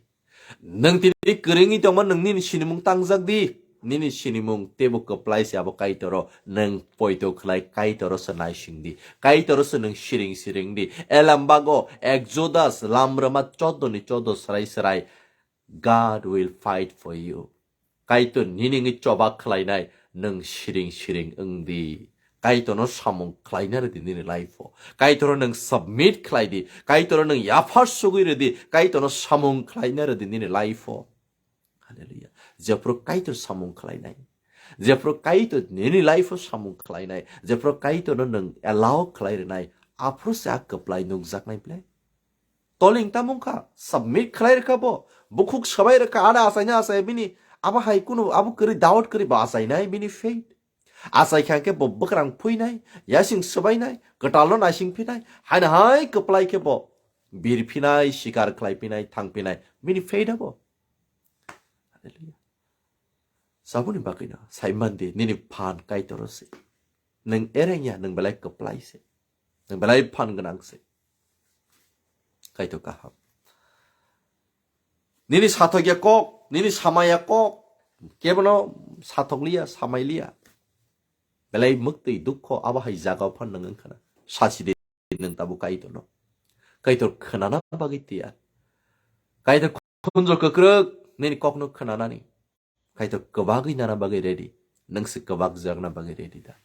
Nwng tini kwrwngwi tongma, nwng nini sinimung tangjak di. Nini sinimung teibo kwplai se abo Kaitoro, nwng poito khlai Kaitoro se naising di. Kaitoro se nwng siring siring di. Elambago Exodus lamrwma choudo ni choudo srai srai, God will fight for you. Kaitor nini wngwi choba khlainai, nwng siring siring wng di. Kaitorno samung khlaina rwdi nini life-o. Kaitorno nwng submit khlai di. Kaitorno nwng yaphar sugwi rwdi. Kaitorno samung khlaina rwdi nini life-o. Hallelujah. Jephuru Kaitor samung khlainai, jephuru Kaitor nini life-o samung khlainai, jephuru Kaitorno nwng allow khlai rwnai, aphuru se a kwplai nukjaknai ble. Toling tamung kha, submit khlai rwkha bo. Bukhuk swbai rwkha, ada achaina achai bini. Abo hai kunu, abo kwrwi doubt kwrwi bo achainai bini faith. Achai kha khe bo bwkrang phuinai, yasing swbainai, kwtalno naising phinai, haino hai kwplai khe bo bir phinai, sikar khlai phinai, thang phinai. Bini faith abo. Hallelujah. Saboni bagwino sai mandi nini phan Kaitoro se. Nwng ereng ya, nwng belai kwplai se. Nwng belai phan gwnang se. Kaitor kaham. Nini sathok ya kok, nini samai ya kok, kebono sathok liya, samai liya. Belai mwktwi dukho abo hai jaga phan nwng wngkhana. Sachi de nwng tabuk Kaitorno. Kaitor khwnana bagwi tiyar. Kaitor khunju kwkrwk nini kokno khwnanani. Kaitor kwbagwi nana bagwi ready. Nwng se kwbak jakna bagwi ready da.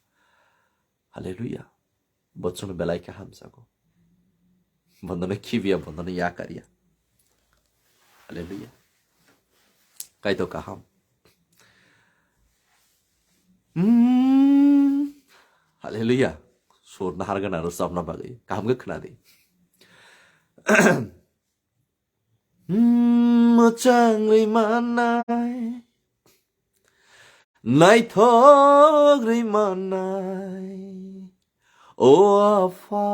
Hallelujah. Bo chwngno belai khe hamjago. Bonono khibiya, bonono yakarya. Hallelujah. Kaitor kaham. Hmm. Hallelujah. sur nahargana rwchapna bagwi. Kaham khe khna di. Hmm, mwchangwi mannai, naithogwi mannai, o Apha,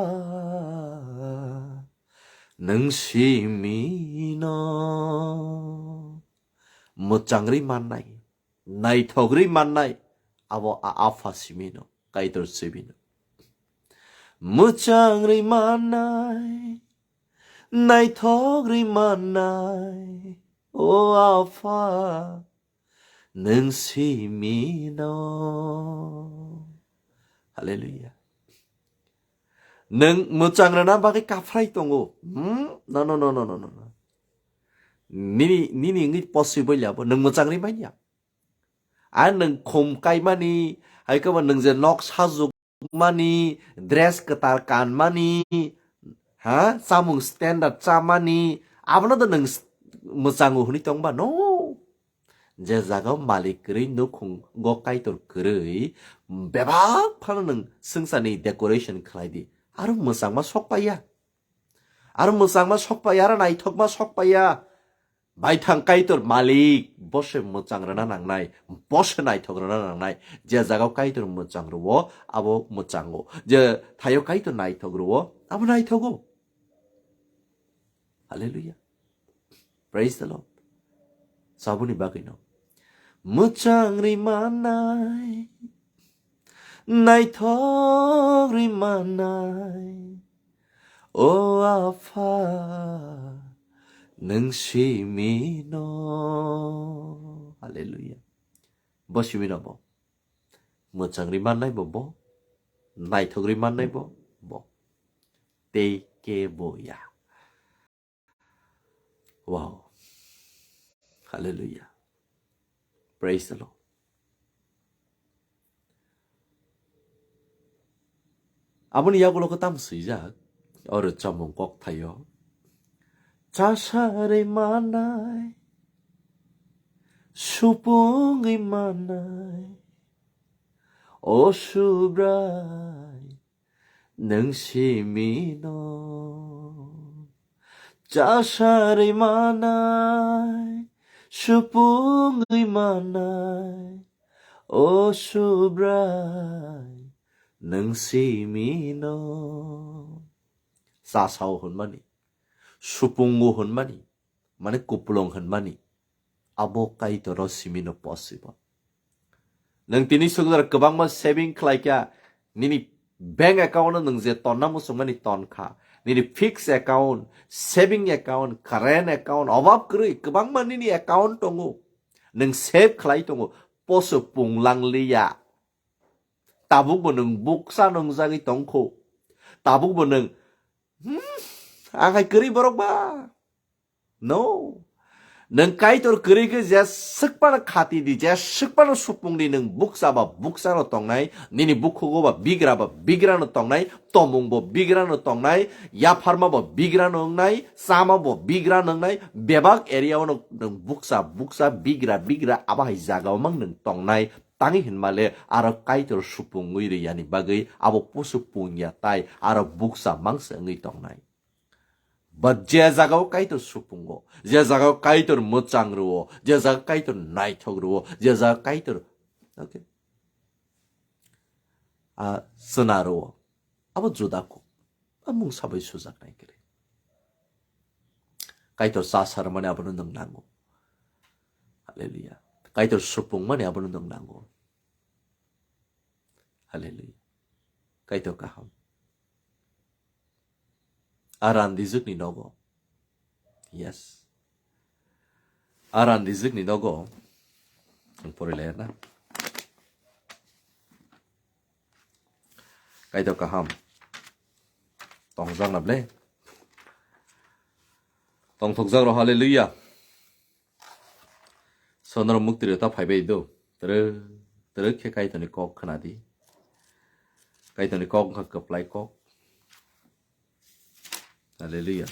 nwng simino. Mwchangwi mannai, naithogwi mannai, abo a Apha simino, Kaitor simino. Mwchangwi mannai, naithogwi mannai, o Apha, nwng simino. Hallelujah. Nwng mwchang rwna bagwi kaphrai tongo. Hmm? No, no, no, no, no, no, no. Nini, nini wngwi possible ya bo. Nwng mwchang rwi manya. A nwng khum kaimani, hai khe bo nwng je nok sajuk mani, dress kwtal kanmani, ha, chamung standard chamani, abono do nwng s-, mwchango hwnwi tongba? No. Je jaga o malik kwrwi, nukhungo Kaitor kwrwi, bebak phano nwng swngcharni decoration khlai di. Aro mwchangma sok paiya. Aro mwchangma sok paiya, aro naithokma sok paiya. Baithang Kaitor malik, bo se mwchang rwna nangnai, bo se naithok rwna nangnai. Je jaga o Kaitor mwchang rwo, abo mwchango. Je thaio Kaitor naithok rwo, abo naithogo. Hallelujah. Praise the Lord. Saboni bagwi no. Mwchang rwi mannai, naithok rwi mannai, o Apha, nwng simino. Hallelujah. Bo simino bo. Mwchang rwi mannai bo bo. Naithok rwi mannai bo bo. Tei kebo ya. Wow. Hallelujah. Praise the Lord. Aboni yagulo kwtam swijak, oro chamung kok thaio. Chasarwi mannai, supungwi mannai, o Subrai, nwng simino. Chasarwi mannai, supungwi mannai, o Subrai, nwng simino. Chasao hwnmani, supungo hwnmani, mane kupulung hwnmani, abo Kaitor o simino possible. Nwng tini sukdar kwbangma saving khlai kha, nini bank account o nwng je tonna muchungmani ton kha, nini fixed account, saving account, current account, obab kwrwi kwbangma nini account tongo, nwng save khlai tongo, poso punglang liya. Tabuk bo nwng buksa nwngjagwi tongkho, tabuk bo nwng, hmm, ang hai kwrwi borok ba? No. Nwng Kaitor kwrwi khe jeswk phano khati di, jeswk phano supung di, nwng bukcha ba bukcha no tongnai, nini bukhugo ba bigra ba bigra no tongnai, tomung bo bigra no tongnai, yapharma bo bigra no wngnai, chama bo bigra no wngnai, bebak area o no nwng bukcha bukcha bigra bigra abo hai jaga o mang nwng tongnai, tangwi hinmale aro Kaitor supungwi rwi yani bagwi abo pusu pung ya tai aro bukcha mangsa wngwi tongnai. But je jaga o Kaitor supungo, je jaga o Kaitor mwchang rwo, je jaga Kaitor naithok rwo, je jaga Kaitor, okay, a, chwna rwo, abo juda kok, a mungsa bai sujaknai kwrwi. Kaitor chasarmani abono nwng nango. Hallelujah. Kaitor supungmani abono nwng nango. Hallelujah. Kaitor kaham. A randijwkni nogo. Yes. A randijwkni nogo. Ang pori layar na. Kaitor kaham. Tongthokjak na ble. Tongthokjak ro, hallelujah. Sonoro mukti reta phaibai do. Tere, tere khe Kaitorni kok khna di. Kaitorni kok wngkha kwplai kok. Hallelujah.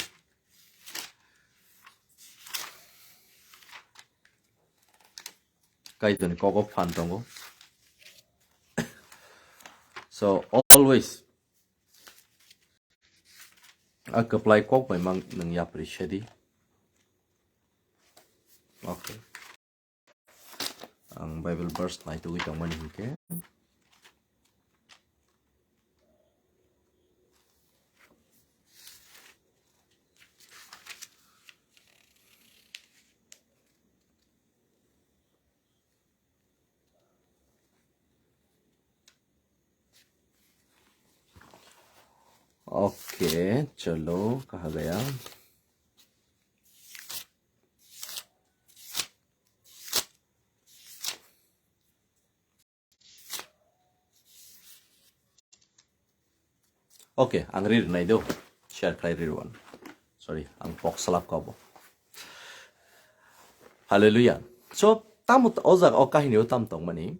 Kaitorni kogo phan tongo. So, always A kwplai kok bai mang nung yapri sedi. Okay. Ang Bible verse naitugwi tongmani hinkhe. Okay, chalo, kaha gaya. Okay, ang rir nai do. Share khlai rir wan. Sorry, ang pok salap ka bo. Hallelujah. So, tamo t-, o jaga o kahini o tam tongmani.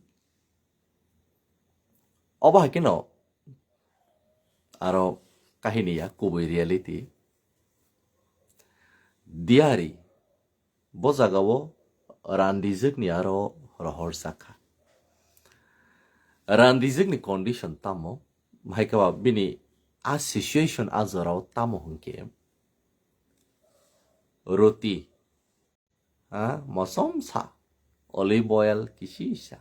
Obo hai keno aro kahini ya kubui reality. Diari bo jagao randijwkni aro rohor sakha. Randijwkni condition tamo, hai khe ba bini a situation a jorao tamo hwnkhe roti, ha, mosom sa, olive oil kisi sa.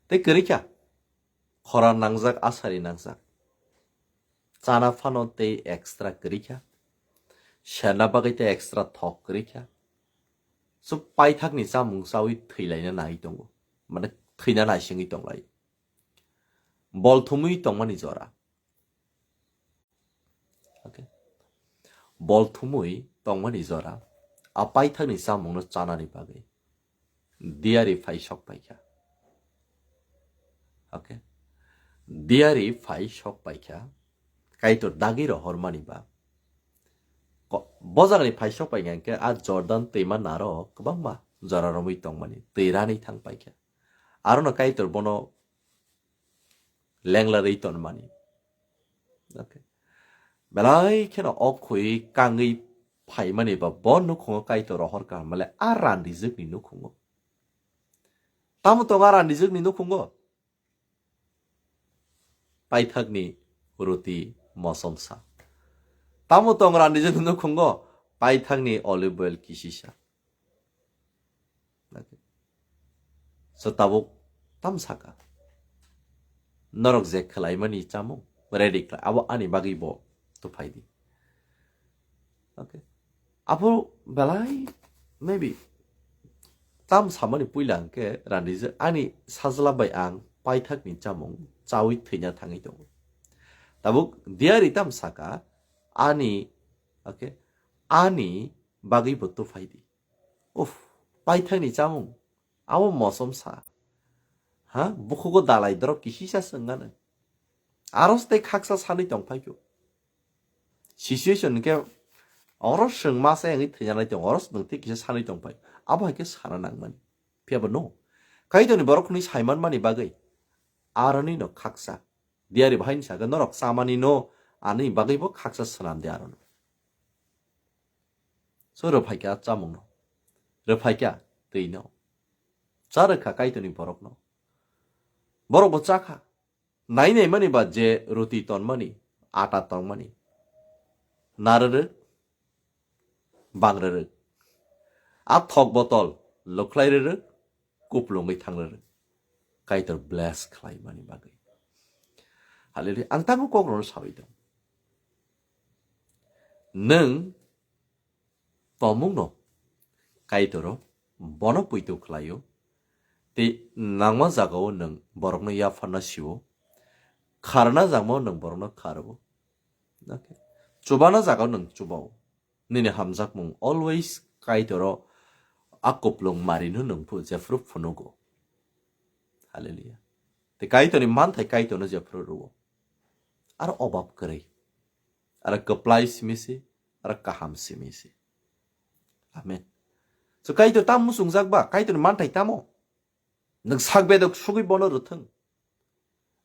Tei kwrwi kha, khora nangjak, asari nangjak. Chana phano tei extra kwrwi kha. Serna bagwi tei extra thok kwrwi kha. So paithakni chamung chawi thwilaina nai tongo. Mane thwina naisingwi tonglai. Bol thumwi tongmani jora. Okay. Bol thumwi tongmani jora. A paithakni chamungno chanani bagwi. Diari phai sok paikha. Okay. Diari phai sok paikha. Kaitor dagi rohormani ba. Ko-, bojagni phai sok paikha hwnkhe a Jordan twima naro kwbangma jora romwi tongmani. Twi rani thang paikha. Arono Kaitor bono lengla rwi tonmani. Okay. Belai kheno o khwi kangwi phaimani ba bo nukhungo Kaitor rohor kaham le a randijwkni nukhungo. Tamo tongo a randijwkni nukhungo? Paithakni roti mosomsa. Tamo tong randijwkni nukhungo? Paithakni olive oil kisisa. So tabuk tam saka. Norok je khwlaimani chamung ready khlai. Abo ani bagwi bo tuphai di. Okay. Abo belai maybe tam samani puila hwnkhe randijwk ani sajla bai ang paithakni chamung chawi thwina thangwi tongo. Tabuk diari tam saka ani, okay, ani bagwi bo tuphai di. Uff, paithakni chamung. Abo mosom sa. Ha? Bukhugo dalai dorok kisisa swngnano. Aros tei khaksa sanwi tong phaikho. Situation hwnkhe oro swng masa wngwi thwinani tong, oro swng tei kisa sanwi tong phai. Abo hai khe sana nangmani. Phiya bo no. Kaitorni borok hwnwi saimanmani bagwi aroni no khaksa. Diari bahai ni saka norok chamani no ani bagwi bo khaksa swnam de arono. So rwphaikha chamungno, rwphaikha twino, cha rwkha Kaitorni borokno. Borokbo chakha, nai naimani ba je roti tonmani, ata tongmani, narwrwk, bangrwrwk, a thok botol lukhlai rwrwk, kuplungwi thangrwrwk, Kaitor bless khlaimani bagwi. Hallelujah. Ang tamo kokrokno sawi tong. Nwng tomungno Kaitoro bono poito khlaio, tei nangma jagao nwng borokno yapharna sio, kharna jagao nwng borokno kharwo. Okay. Chubana jagao nwng chubao. Nini hamjakmung always Kaitoro a kuplung marino nwng phu-, jephru phunugo. Hallelujah. Tei Kaitorni manthai Kaitorno jephru rwo. Aro obab kwrwi. Aro kwplai simi se, aro kaham simi se. Amen. So Kaitor tam muchungjak ba, Kaitorni manthai tamo? Nwng sak bedok sugwi bono rwthwng.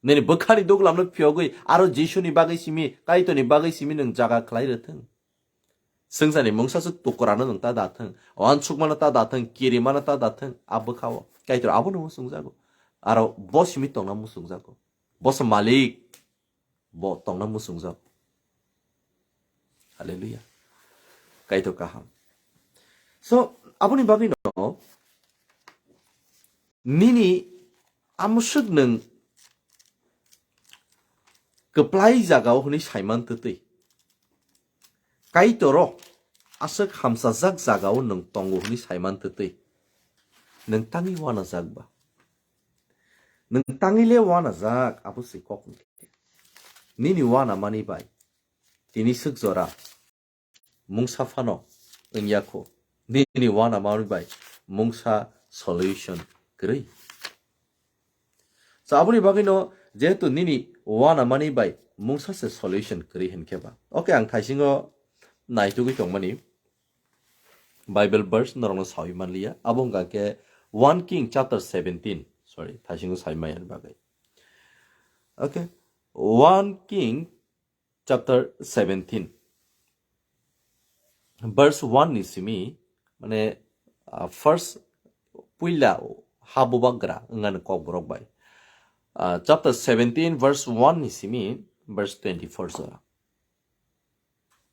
Nini bwkhani duglamno phiyogwi aro Jisuni bagwi simi, Kaitorni bagwi simi nwng jaga khlai rwthwng. Swngcharni mungsaswk tukurano nwng ta dathwng, wansukmano ta dathwng, kirimano ta dathwng, a bwkhao Kaitor abono muchungjago. Aro bo simi tongna muchungjago. Boso malik, bo tongna muchungjak. Hallelujah. Kaitor kaham. So, aboni bagwi no nini amoswk nwng kwplai jagao hwnwi saiman twtwi. Kaitoro aswk hamsajak jagao nwng tongo hwnwi saiman twtwi. Nwng tangwi wanajak ba? Nwng tangwi le wanajak, abo se kok hwnkhe. Nini wanamani bai tini swk jora mungsa phano wngya kho. Nini wanamani bai mungsa solution kwrwi. So, aboni bagwino jehetu nini wanamani bai mungsa se solution kwrwi hinkhe ba. Okay, ang thaisingo naitugwi tongmani Bible verse norokno sawi manliya. Abo wngkha khe one King chapter seventeen. Sorry, thaisingo sawi maya ni bagwi. Okay. One King chapter seventeen, verse one ni simi, mane, ah, first puila habubagra wngani kokborok bai. Ah, chapter seventeen, verse one ni simi, verse twenty-four jora.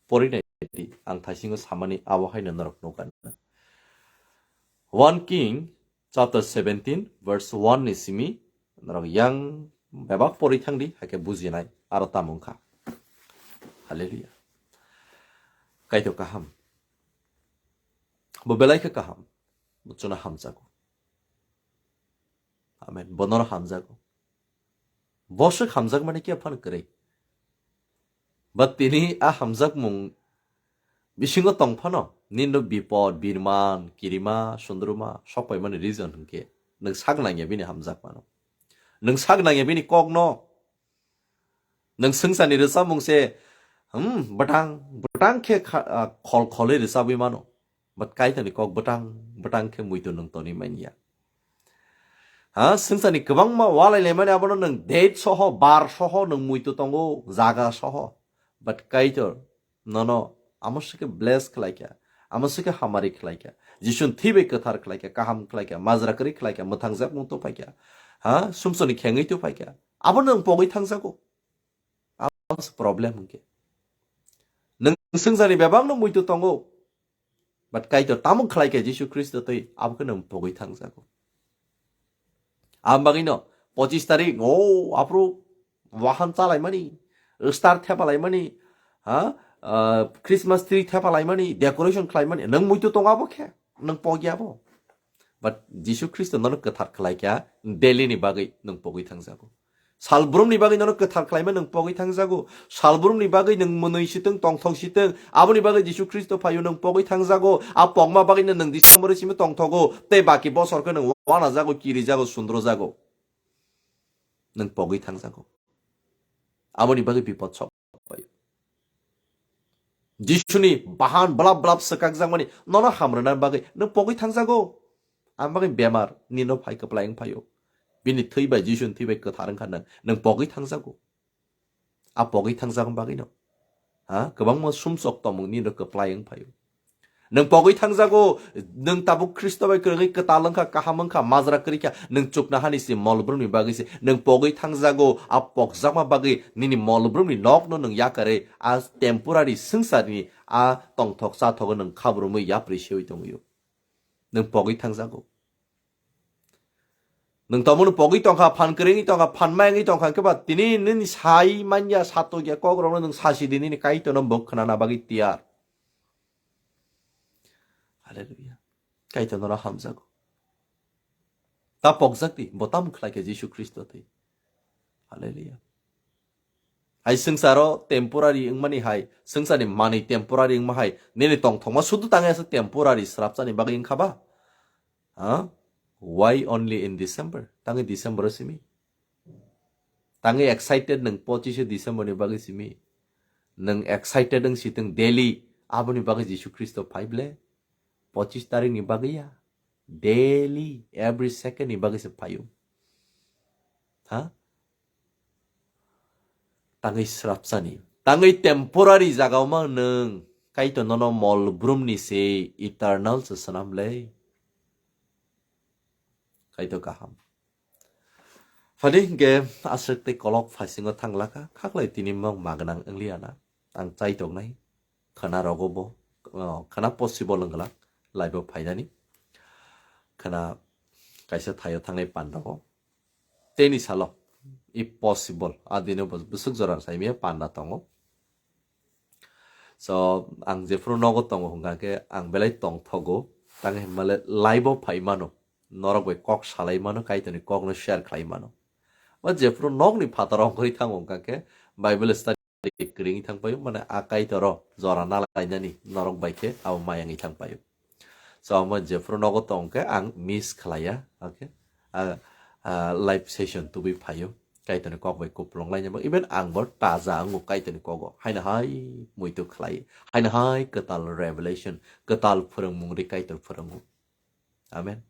Porinai di, ang thaisingo samani abo haino norok nukha. One King chapter seventeen, verse one ni simi norok yang bebak pori thangdi, haikhe bujinai aro tamo wngkha. Hallelujah. Kaitor kaham. Bo belai khe kaham. Bo chwngno hamjago. Amen. Bo norok hamjago. Bo swk hamjakmani khe phano kwrwi. But tini a hamjakmung bisingo tong phano, nini bipod, birman, kirima, sundruma, sokpaimani reason hwnkhe nwng sak nangya bini hamjakmano. Nwng sak nangya bini kokno. Nwng swngcharni rwchapmung se, hmm, bwtang, bwtang khe kha-, ah, khol kholwi rwchabwi mano. But Kaitorni kok bwtang, bwtang khe muitu nwng tonwi manya. Ha, swngcharni kwbangma walai laimani abono nwng date soho, bar soho nwng muitu tongo, jaga soho. But Kaitor nono amo swkhe bless khlaikha, amo swkhe hamari khlaikha. Jisuni thwi bai kwthar khlaikha, kaham khlaikha, majra kwrwi khlaikha, mwthangjakmung tuphaikha. Ha, sumsokni khengwi tuphaikha. Abono nwng pogwi thangjago. Abo se problem hwnkhe. Nwng swngcharni bebakno muitu tongo. But Kaitor tamo khlai khe Jisu Khristo twi abo khe nwng pogwi thangjago. Ang bagwino pochis tarik, o, aphuru wahan chalaimani, star thepalaimani, ha, ah, Christmas tree thepalaimani, decoration khlaimani, nwng muitu tongo abo khe, nwng pogya bo. But Jisu Khristo nono kwthar khlai kha, daily ni bagwi nwng pogwi thangjago. Salbrumni bagwi nono kwthar khlaima nwng pogwi thangjago. Salbrumni bagwi nwng mwnwi sitwng, tongthok sitwng, aboni bagwi Jisu Khristo phaio nwng pogwi thangjago. A pogma bagwino nwng December simi tongthogo, tei baki bosor khe nwng wanajago, kirijago, sundrojago. Nwng pogwi thangjago. Aboni bagwi bipod sok pai. Jisuni bahan blap blap swkakjakmani nono hamrwna bagwi nwng pogwi thangjago. Ang bagwi bemar nino phai kwplai wng phaio. Bini thwi bai, Jisuni thwi bai kwthar wngkha nwng, nwng pogwi thangjago. A pogwi thangjak bagwino. Ha, kwbangma sumsok tongmung nino kwplai wng phaio. Nwng pogwi thangjago, nwng tabuk Khristo bai kwrwngwi kwtal wngkha, kaham wngkha, majra kwrwi kha, nwng chukna hani se, molbrumni bagwi se, nwng pogwi thangjago, a pokjakma bagwi nini molbrumni nokno nwng yakarwi, a temporary swngcharni a tongthok chathogo nwng khabrumwi yapri sewi tongwio. Nwng pogwi thangjago. Nwng tomono pogwi tongkha, phan kwrwngwi tongkha, phan mayangwi tongkha, hwnkhe ba tini nini sai manya satokya kokrokno nwng sasi di, nini Kaitorno bo khwnana bagwi tiyar. Hallelujah. Kaitor norok hamjago. Ta pokjak di, bo tamo khlai kha Jisu Khristo twi. Hallelujah. Hai swngcharo temporary wngmani hai, swngcharni manwi temporary wngma hai, nini tongthokma sudu tangwi aswk temporary srapchani bagwi wngkha ba? Ha? Why only in December? Tangwi December o simi? Tangwi excited nwng pochise December ni bagwi simi? Nwng excited wng sitwng daily, aboni bagwi Jisu Khristo phai ble? Pochis tarik ni bagwi ya? Daily, every second ni bagwi se phaio. Ha? Tangwi srapsani. Tangwi temporary jagao ma nwng. Kaitor nono mol brumni se eternal se swnam le. Kaitor kaham. Phani hingke aswk tei kolok phaisingo thanglaka. Khaklai tini mok magwnang wngliya na. Ang chai tongnai. khwna rogo bo, o, khwna possible wng glak live o phainani. Khwna kaisa thaio thangnai panda o. Teni salo if possible, a dino bo bwswk jora saimaya panda tongo. So, ang jephuru nogo tongo hwnkha khe ang belai tongthogo, tang hinmale live o phai mano, norok bai kok salai mano, Kaitorni kokno share khlai mano. Ba jephuru nokni phataro ongkhorwi thango hwnkha khe Bible study kwrwngwi thang paio, mane a Kaitoro jora nalainani norok bai khe abo mayangwi thang paio. So, amo jephuru nogo tong khe ang miss khlaiya, okay? A, a, live session tubui phaio. Kaitorni kok bai kupulung lainai bo. Even ang bo taja wngo Kaitorni kogo. Haino hai muitu khlai. Haino hai kwtal revelation, kwtal phwrwngmung ri Kaitor phwrwngo. Amen.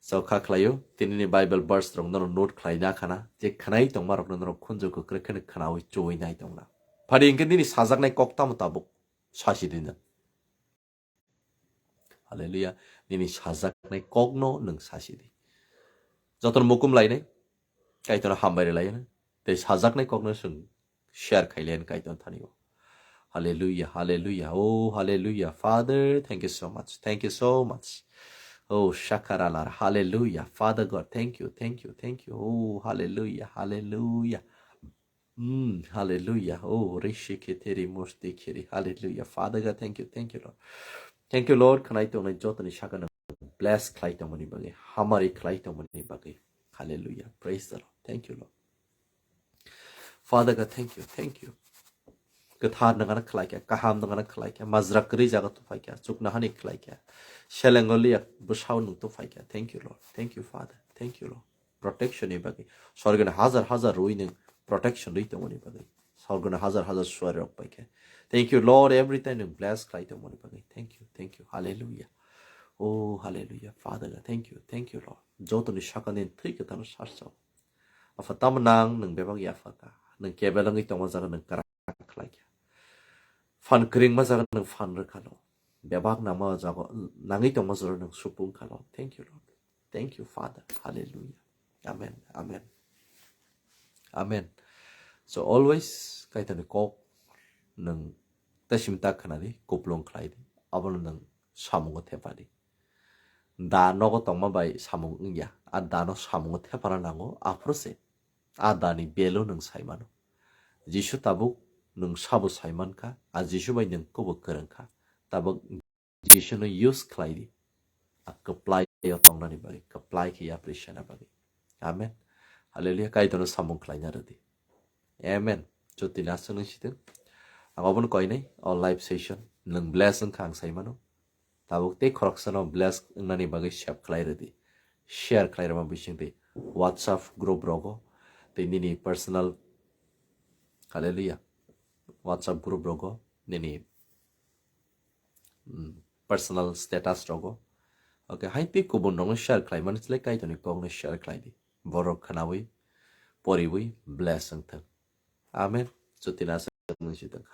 So, kha khlaio, tinini Bible verse rok nono note khlai na khana, je khwnai tongma rokno norok khunju kwkrwi kheno khwnaui chuwi nai tongna. Phadi hwnkhe nini sajaknai kok tamo tabuk sasi di nang. Hallelujah. Nini sajaknai kokno nwng sasi di. Jotono mukum lainai, Kaitorno hambai rwlai nai. Tei sajaknai kokno chwng share khai lai Kaitorni thani o. Hallelujah, hallelujah. Oh, hallelujah. Father, thank you so much. Thank you so much. Oh, shakaralar. Hallelujah. Father God, thank you, thank you, thank you. Oh, hallelujah, hallelujah. Mm, hallelujah. Oh, rishi keteri musti keri. Hallelujah. Father God, thank you, thank you, Lord. Thank you, Lord. Khwnai tongnai jotoni sakano bless khlai tongmani bagwi, hamari khlai tongmani bagwi. Hallelujah. Praise the Lord. Thank you, Lord. Father God, thank you, thank you. Kwthar nangana khlaikha, kaham nangana khlaikha, majra kwrwi jaga tuphaikha, chuknahani khlaikha, selengo liya bwsao nwng tuphaikha. Thank you, Lord. Thank you, Father. Thank you, Lord. Protection ni bagwi. Sorgoni hajar hajar rwi nwng protection rwi tongmani bagwi. Sorgoni hajar hajar suari rok paikha. Thank you, Lord. Every time nwng bless khlai tongmani bagwi. Thank you, thank you. Hallelujah. Oh, hallelujah. Father God, thank you, thank you, Lord. Jotoni sakani thwi kwthar sarsa. Apha tamo nang nwng bebak yapha kha. Nwng kebel wngwi tongma jaga nwng kwrak khlai kha. Phan kwrwngma jaga nwng phan rwkha lo. Bebak nangma jaga nangwi tongma jaga nwng supung kha lo. Thank you, Lord. Thank you, Father. Hallelujah. Amen. Amen. Amen. So always Kaitorni kok nwng tesim ta khwnadi, kupulung khlaidi. Abono nwng samungo thepadi. Da nogo tongma bai samung wngya. A da no samungo thepana nango, aphuru se. A da ni belo nwng sai mano. Jisu tabuk nwng sabo sai mankha, a Jisu bai nwng kobo kwrwng kha. Tabuk Jisu no use khlai di. A kwplai o tongnani bagwi, kwplai khe yapri sena bagwi. Amen. Hallelujah. Kaitorno samung khlaina rwdi. Amen. Jotoni aswk nung sitwng. Ang obono koinai, o live session. Nwng bless wngkha ang sai mano. Tabuk tei khoroksano bless wngnani bagwi save khlai rwdi. Share khlai rwma bising tei WhatsApp group rogo. Tei nini personal, hallelujah. WhatsApp group rogo. Nini, mm, personal status rogo. Okay, hai tei kubun rokno share khlai mani chle Kaitorni kokno share khlai di. Borok khwnawi, poriwi, bless wngthang. Amen. Jotoni aswk nung sitwng.